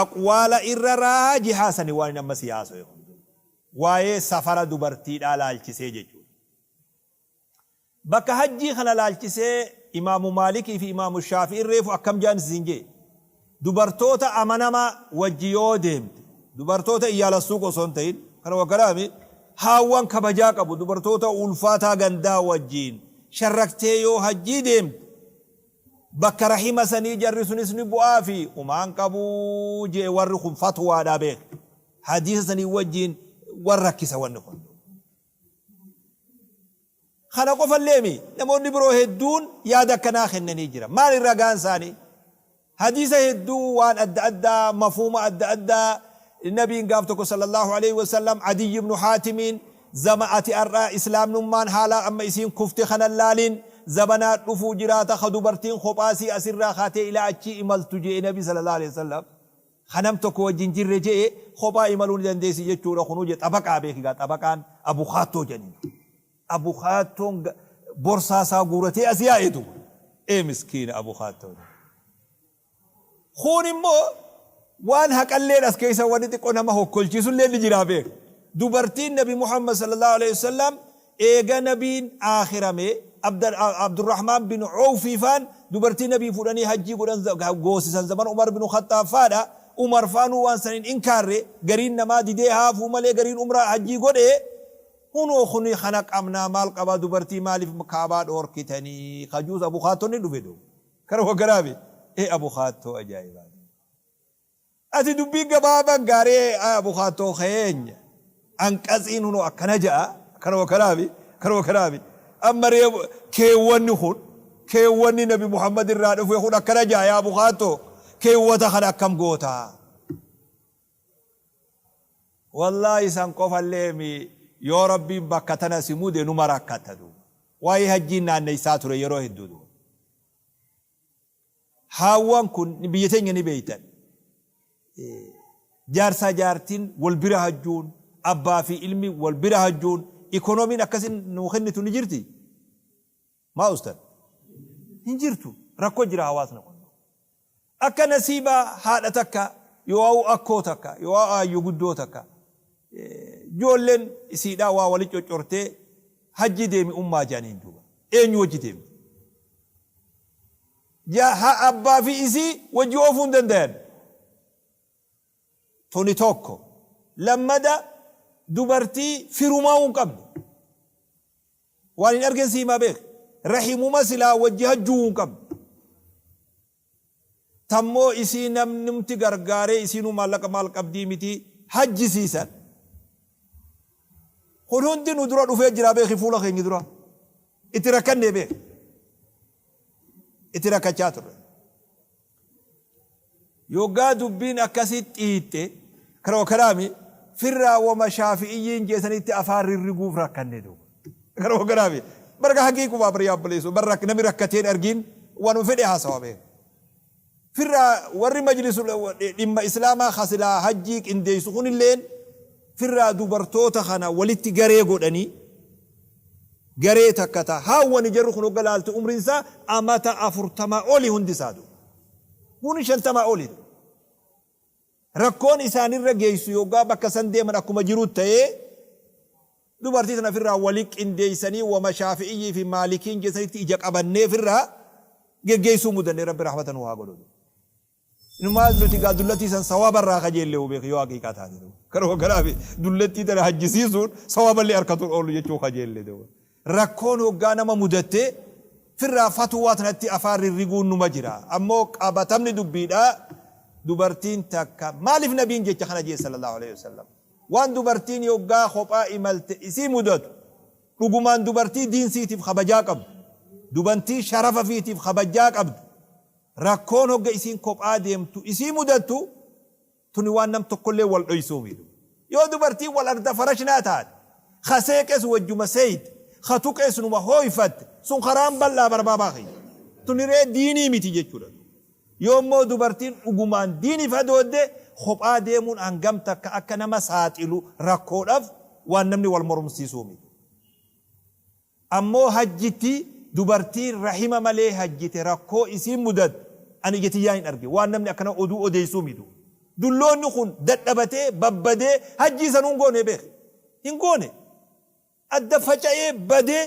Speaker 1: aqwaala irra raajihaa sani waan inni amma sii haasawe kun waa'ee safara dubartiidhaa laalchisee jechuudha. Bakka hajjii kana laalchisee Imaamu Maalikii fi Imaamu Shaafi'iin reefu akkam ja'an siin je'e. Dubartoota amanamaa wajji yoo deemte, dubartoota iyyaala suuq osoo hin ta'in, kana wakkalaami, haawwan kabajaa qabu, dubartoota ulfaataa gandaa wajjiin sharraktee yoo hajjii deemte, Bakka rahima sanii jarri sunis ni bu'aafi humaan qabuu je'e warri kun fatwaadha beek. Hadiisa sanii wajjiin wal rakkisa wanni kun. Kana qofalleemi, namoonni biroo hedduun yaada akkanaa kennanii jira. Maali ragaan isaanii? Hadiisa hedduu waan adda addaa, mafhuuma adda addaa, Nabiin gaaf tokko sallallaahu aleyhi wa sallam Adiyy ibnu Haatimiin zama ati ar'a islaamnummaan haala amma isiin kufte kana hin laalin, zabanaa dhufuu jiraata ka dubartiin kophaa isii asirraa kaatee ilaa achii imaltu je'e Nabi sallallaahu aleyhi wa sallam. Ka nam tokko wajji hin jirre je'e kophaa imaluu ni dandeessi jechuudha kunuu je'e xabaqaa beeki gaa xabaqaan abukaattoo jedhaniin. Abukaattoon borsaa isaa guuratee as yaa'e duuba. Ee miskiina abukaattoon. Kuun immoo waan haqalleen as keessa wanni xiqqoo nama hokkolchiisullee ni jiraa beeka. Dubartiin Nabi Muhammad sallallahu alaihi wasallam eega Nabiin aakhirame Abdurrahmaan bin Awfii faan dubartii Nabii fuudhanii hajjii godhan goosisan zamana Umar bin Khaxxaab faadha. Umar faanuu waan san hin inkaarre, gariin namaa didee haafuu malee gariin umraa hajjii godhe. Hunoo kuni kana qabnaa maal qabaa dubartii maaliif kaabaa dhoorkitanii kajuus abukaattonni dhufe duuba. Kana waggaraafi ee abukaattoo ajaa'ibaa. Ati dubbii gabaaban gaarii abukaattoo keenya anqatsiin hunoo akkana ja'a kanuma kanaafi kanuma kanaafi amma ree keewwanni kun keewwanni nabi Muhammad irraa dhufe kun akkana ja'a yaa abukaattoo keewwata kana akkam goota. Wallaahi san qofallee mi yoo rabbiin bakka tana si mude numa rakkatta duuba. Waa'ee hajjiin naanneysaa ture yeroo hedduu duuba. Haawwan kun biyya teenya ni beeytan. Jaarsaa jaartiin wal bira hajjuun, abbaa fi ilmi wal bira hajjuun, ikoonomiin akkasin nuu kennitu ni jirti? Maa ustan? Hin jirtu. Rakkoo jira hawaasni kun. Akka nasiibaa haadha takka yoo'au akkoo takka yoo'au aayyo guddoo takka joolleen isiidhaa waa wali coccortee hajjii deemi ummaa jedhaniin duuba. Eenyu wajji deemti? Ja ha abbaa fi isii wajji oofuu hin dandayan. Tuni tokko. Lammada dubartii firumaa'uu hin qabne. Waan hin argen si himaa beeki. Rahimuma silaa wajji hajjuu hin qabne. Tammoo isii namnumti gargaaree isiinuu maallaqa maal qabdii miti hajjisiisan. Kun hundi nu dura dhufee jira beeki fuula keenya dura. Itti rakkannee beeki. Itti rakkachaa turre. Yoggaa dubbiin akkasi xiixxe, karoo karaami, firraa woma shaafi'iyyiin jeesanitti afaan rirriguuf rakkanne duuba. Karoo karaami. Barka haqiiqumaa bar yaa obboleessoo, bar nami rakkateen argiin wanuma fedhe haasawa beeka. Firraa warri majlisu dhimma islaamaa ka silaa hajjii qindeessu kunilleen firraa dubartoota kana walitti garee godhanii garee takka ta haawwani jarri kun hogga laalte umriin isaa amata 40 oli hundi isaatu. Kun 50 oli. Rakkoon isaanirra geessu yoggaa bakka san deeman akkuma jiru ta'ee dubartii tana ofirraa wali qindeessanii wama shaafi'iyyii fi maalikiin jeessanitti ija qabannee ofirraa geggeessuu mudanne rabbi rahmata nu haa godhu. Inumaa nuti gaa dullatii san sawaaba irraa kajeellee beeki yoo haqiiqaa taate. Kanuma kanaaf dullattii tana hajjisiisuun sawaaballee harkatuun oolu jechuu kajeelle. Rakkoon hoggaa nama mudatte firraa fatwaa tanatti afaan rirriguun numa jira. Ammoo qabatamni dubbiidhaa dubartiin takka maaliif nabiin jecha kana jee sallallahu alaihi wasallam. Waan dubartiin yoggaa kophaa imalte isii mudatu dhugumaan dubartii diin siitiif kabajaa qabdu, dubantii sharafa fiitiif kabajaa qabdu, rakkoon hogga isiin kophaa deemtu isii mudattu tuni waan nam tokkollee wal dhoysuu miti. Yoo dubartiin wal arda farashnaa taate, ka seeqes wajjuma seeyte, ka tuqes numa hooyfatte, sun karaan bal'aa barbaabaa kiyya. Tuni ree diinii miti jechuudha. Yoo immoo dubartiin dhugumaan diiniif hadoodde, kophaa deemuun hangam takka akka nama saaxilu rakkoodhaf waan namni wal mormsiisuu miti. Ammoo hajjitti dubartiin rahima malee hajjite rakkoo isiin mudattu ani ija tiyyaan hin arge. Waan namni akkana oduu odeessuu miti. Dulloonni kun dadhabatee babbadee hajjii sanuu hin goone beeki. Hin goone. Adda faca'ee badee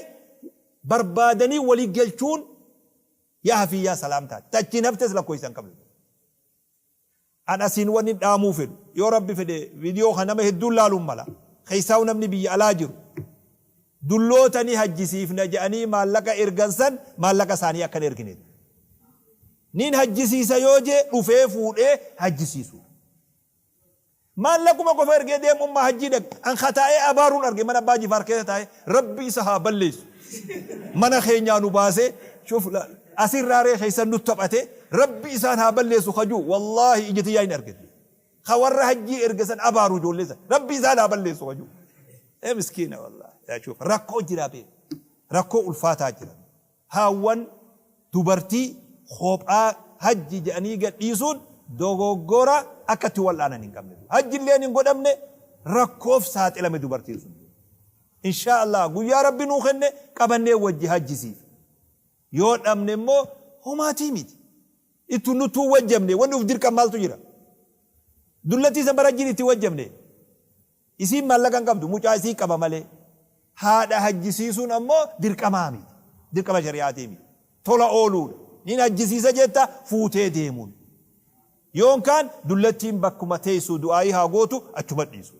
Speaker 1: barbaadanii wali galchuun yaa hafii yaa salaam taate. Ta achiin haftes lakkoofsa hin qabdu. An asiin wannin dhaamuu fedhu, yoo Rabbi fedhe video kana nama hedduun laaluun mala, keessaahuu namni biyya alaa jiru, dulloota ni hajjisiifna jedhanii maallaqa ergan san maallaqa isaanii akka hin ergine. Nin hajjisiisa yoo jee dhufee fuudhee hajjisiisuudha. Maallaquma qofa ergee deem ummaa hajjii dhaqi. An ka taa'ee abaaruun arge mana abbaa jifaar keessa taa'ee rabbi isa haa balleessu. Mana keenyaa nu baasee shuf asirraa ree keessan nu taphate rabbi isaan haa balleessu ka jiru wallaahi ija tiyyaa hin argine. Ka warra hajjii erge san abaaru ijoollee san rabbi isaan haa balleessu ka jiru. Ee miskiina wallaahi. Yaa shuf rakkoo jira beeku. Rakkoo ulfaataa jira. Haawwan dubartii kophaa hajji jedhanii gad dhiisuun dogoggora akka itti wal'aanan hin qabne. Hajjilleen hin godhamne rakkoof saaxilame dubartiin sun. Inshaa Allah guyyaa Rabbi nuu kenne qabannee wajji hajjisiif. Yoo dhabne immoo homaatii miti. Ittu nuttuu wajjabne wanni uf dirqan maaltu jira? Dullattii san bara hajjiin itti wajjabne. Isiin maallaqa hin qabdu mucaa isii qaba malee. Haadha hajjisiisuun ammoo dirqamaa miti. Dirqama shari'aatii miti. Tola ooluudha. Nin hajjisiisa jetta fuutee deemuun. Yoonkaan dullattiin bakkuma teessu du'aayii haa gootu achuma dhiisu.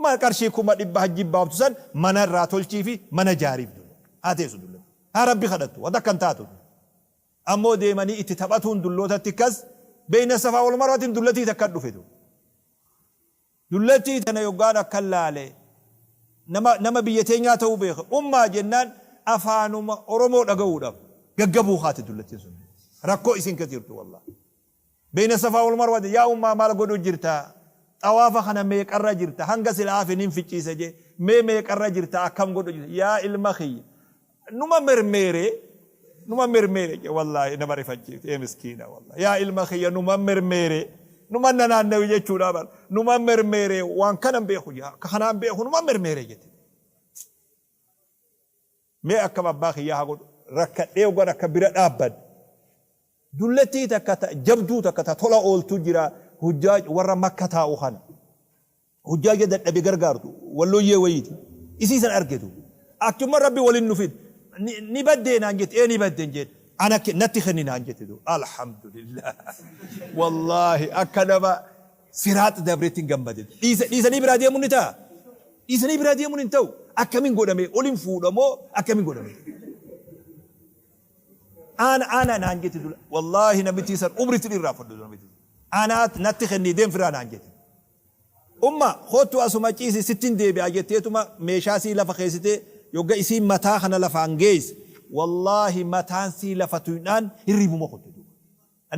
Speaker 1: Ma qarshii 100,000 hajjiin baaftu san mana irraa tolchiifi mana jaariif dulla. Haa teessu dullattiin. Haa Rabbi kadhattu. Wa takka hin taatu. Ammoo deemanii itti taphatuun dullootatti kas beeyna safaa wal marwatiin dullatii takka dhufe duuba. Dullattii tana yoggaan akkan laale nama nama biyya teenyaa ta'uu beeke. Ummaa jennaan afaanuma Oromoo dhaga'uudhaaf gaggabuu kaate dullattiin sun. Rakkoo isin keessa jirtu wallahi. Beeyna safaa wal marwaa yaa ummaa maal godhu jirta? Xawaafa kana meeqarra jirta? Hanga sila hafe nin ficciisa jee. Mee meeqarra jirta? Akkam godhu jirta? Yaa ilma kiyya. Numa mermeere numa mermeere jee wallaahi nama rifachiifti ee miskiina wallaahi yaa ilma kiyya numa mermeere numa nanaannawi jechuudha bar numa mermeere waan kanan beeku jee akka kanaan beeku numa mermeere jette mee akkam abbaa kiyyaa haa godhu rakkadhee hoggan akka bira dhaabbadhe Dullattii takka ta jabduu takka ta tola ooltu jira hujjaaj warra makka taa'u kana. Hujjaaja dadhabe gargaartu wallooyyee wayiiti. Isii san argetu. Achuma rabbi walin nu fide. Ni, ni baddee naan jette ee ni baddeen jeen. Ana natti kenni naan jette du. Alhamdulillah. Wallaahi akka nama siraax dabretti hin gammade. Dhiisa, dhiisanii biraa deemuun ni ta'a. Dhiisanii biraa deemuun hin ta'u. Akkamin godhame olin fuudha moo akkamin godhame? Ana ana naan jette dura wallaahi namittii san umritti dhirraa fudhu namittii anaa natti kennii deem firaa naan jette. Umma kottu asuma ciisi sittin deebi'a jetteetuma meeshaa sii lafa keessitee yogga isiin mataa kana lafaan geesse wallaahi mataan sii lafa tuynaan hirribuma kutte duuba.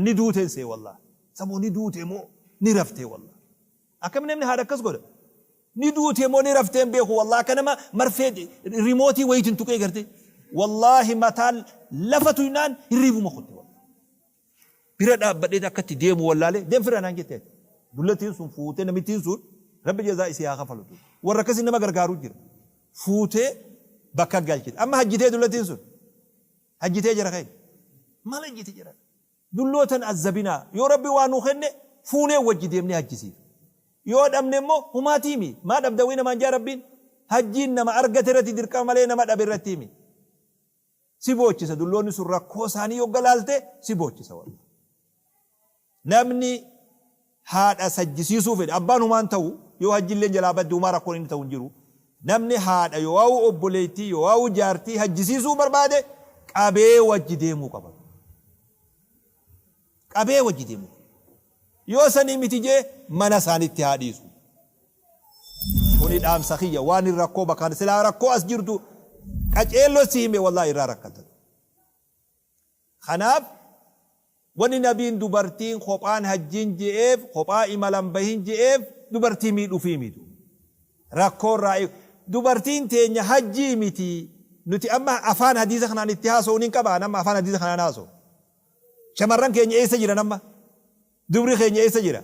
Speaker 1: Ni duuteen see wallaahi. Samoo ni duute moo ni raftee wallaahi. Akkami namni haadha akkas godha? Ni duute moo ni raftee hin beeku wallahi akka nama marfee rimootii wayiitiin tuqee gartee. Wallaahi mataan lafa tuynaan hirriibuma kutte wallahi. Bira dhaabbadhee akka itti deemu wallaalee deem firraa naan jette ati. Dullattiin sun fuutee namittiin sun rabbi jazaa isii haa kafalu. Warra akkasii nama gargaaru jira. Fuutee bakka galchite. Amma hajjitee dullattiin sun. Hajjitee jira keenya. Maal hajjite jira? Dulloo tan azzabinaa. Yoo Rabbi waa nuu kenne fuunee wajji deemnee hajjisiifna. Yoo dhabne immoo humaatii mi. Maa dhabda wayii namaan jaa Rabbiin? Hajjiin nama argate irratti dirqama malee nama dhabe irrattii mi. Si boochisa dulloonni sun rakkoo isaanii yogga laalte si boochisa wallahi. Namni haadha sajjisiisuu fedhe abbaan humaan ta'u yoo hajjilleen jalaa badde humaa rakkoon inni ta'u hin jiru. Namni haadha yooawu obboleettii yooawu jaartii hajjisiisuu barbaade qabee wajji deemuu qaba. Qabee wajji deemuu qaba. Yoo sanii miti jee mana isaanitti haa dhiisu. Kuni dhaamsa kiyya waan hin rakkoo bakka silaa rakkoo as jirtu qaceelloo si hime wallaahi irraa rakkata. Kanaaf wanni Nabiin dubartiin kophaan hajjiin je'eef, kophaa imalan bahin je'eef dubartii miidhufii miti. Rakkoo irraa eegu. Dubartiin teenya hajjii miti. Nuti amma afaan hadiisa kanaan itti haasa'u nin qaba an amma afaan hadiisa kanaan haasa'u. Shamarran keenya eessa jiran amma? Dubri keenya eessa jira?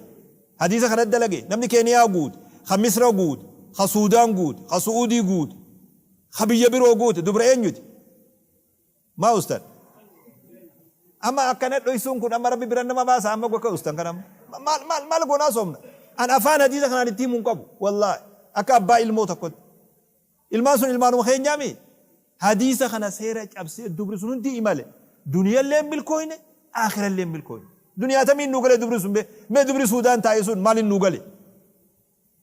Speaker 1: Hadiisa kana dalage namni Keeniyaa guute, ka Misra guute, ka Suudaan guute, ka Su'uudii guute, ka biyya biroo guute dubra eenyuti? Maa ustan? Amma akkana dhoysuun kun amma rabbi biran nama baasa amma akka ustan kana amma. Maal maal maal goonaa soomna? An afaan hadiisa kanaan itti himu hin qabu. Wallaahi akka abbaa ilmoo tokkotti. Ilmaan sun ilmaanuma keenyaa mi? Hadiisa kana seera cabsee dubri sun hundi imale. Duniyallee hin milkooyne, aakhirallee hin milkooyne. Duniyaa tamiin nuu gale dubri sun mee? Mee dubri Suudaan taa'e sun maaliin nuu gale?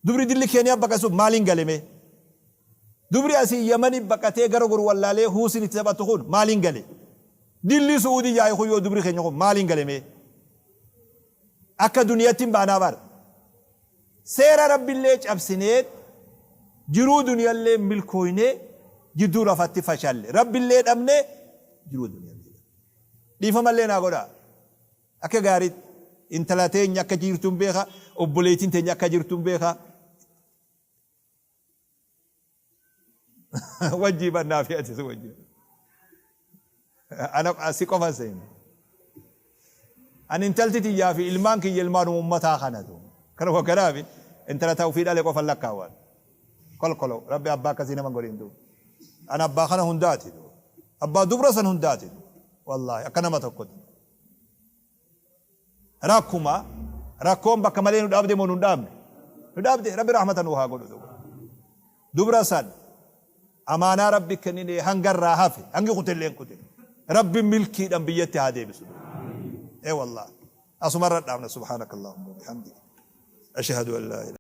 Speaker 1: Dubri dilli Keeniyaa baqate sun maaliin gale mee? Dubri asii Yamani baqatee gara goru wallaalee huusin itti taphattu kun maaliin gale? Dilli Su'uudii yaa'e kun yoo dubri keenya kun maaliin gale mee? Akka duniyatti hin baanaa bar. Seera Rabbillee cabsineet jiruu duniyallee milkooynee jidduu lafatti fashalle. Rabbillee dhabne jiruu duniyallee dhabne. Dhiifamallee naa godhaa. Akka gaariitti intala teenya akka jiirtuun beeka, obboleettiin teenya akka jirtuun beeka. Wajjii bannaa fi atis wajjii. Ana si qofa seene. Ani intalti tiyyaa fi ilmaan kiyya ilmaanuma ummataa kanatu. Kanuma kanaaf intala ta ofii dhale qofa lakkaawwan. Kolkolo rabbi abbaa akkasii nama godhin duuba. Ana abbaa kana hundaati duuba. Abbaa dubra san hundaati duuba. Wallaahi akka nama tokkotti. Rakkuma rakkoon bakka malee nu dhaabde moo nu hin dhaabne? Nu dhaabde. Rabbi rahmata nuu haa godhu duuba. Dubra san amaanaa Rabbi kennine hanga irraa hafe hangi kutellee hin kutin. Rabbi milkiidhan biyyatti haa deebisu duuba. Ee wallahi. Asumarra dhaabna. Subhaanakallahumma wa bihamdika. Ashhadu an laa ilaaha.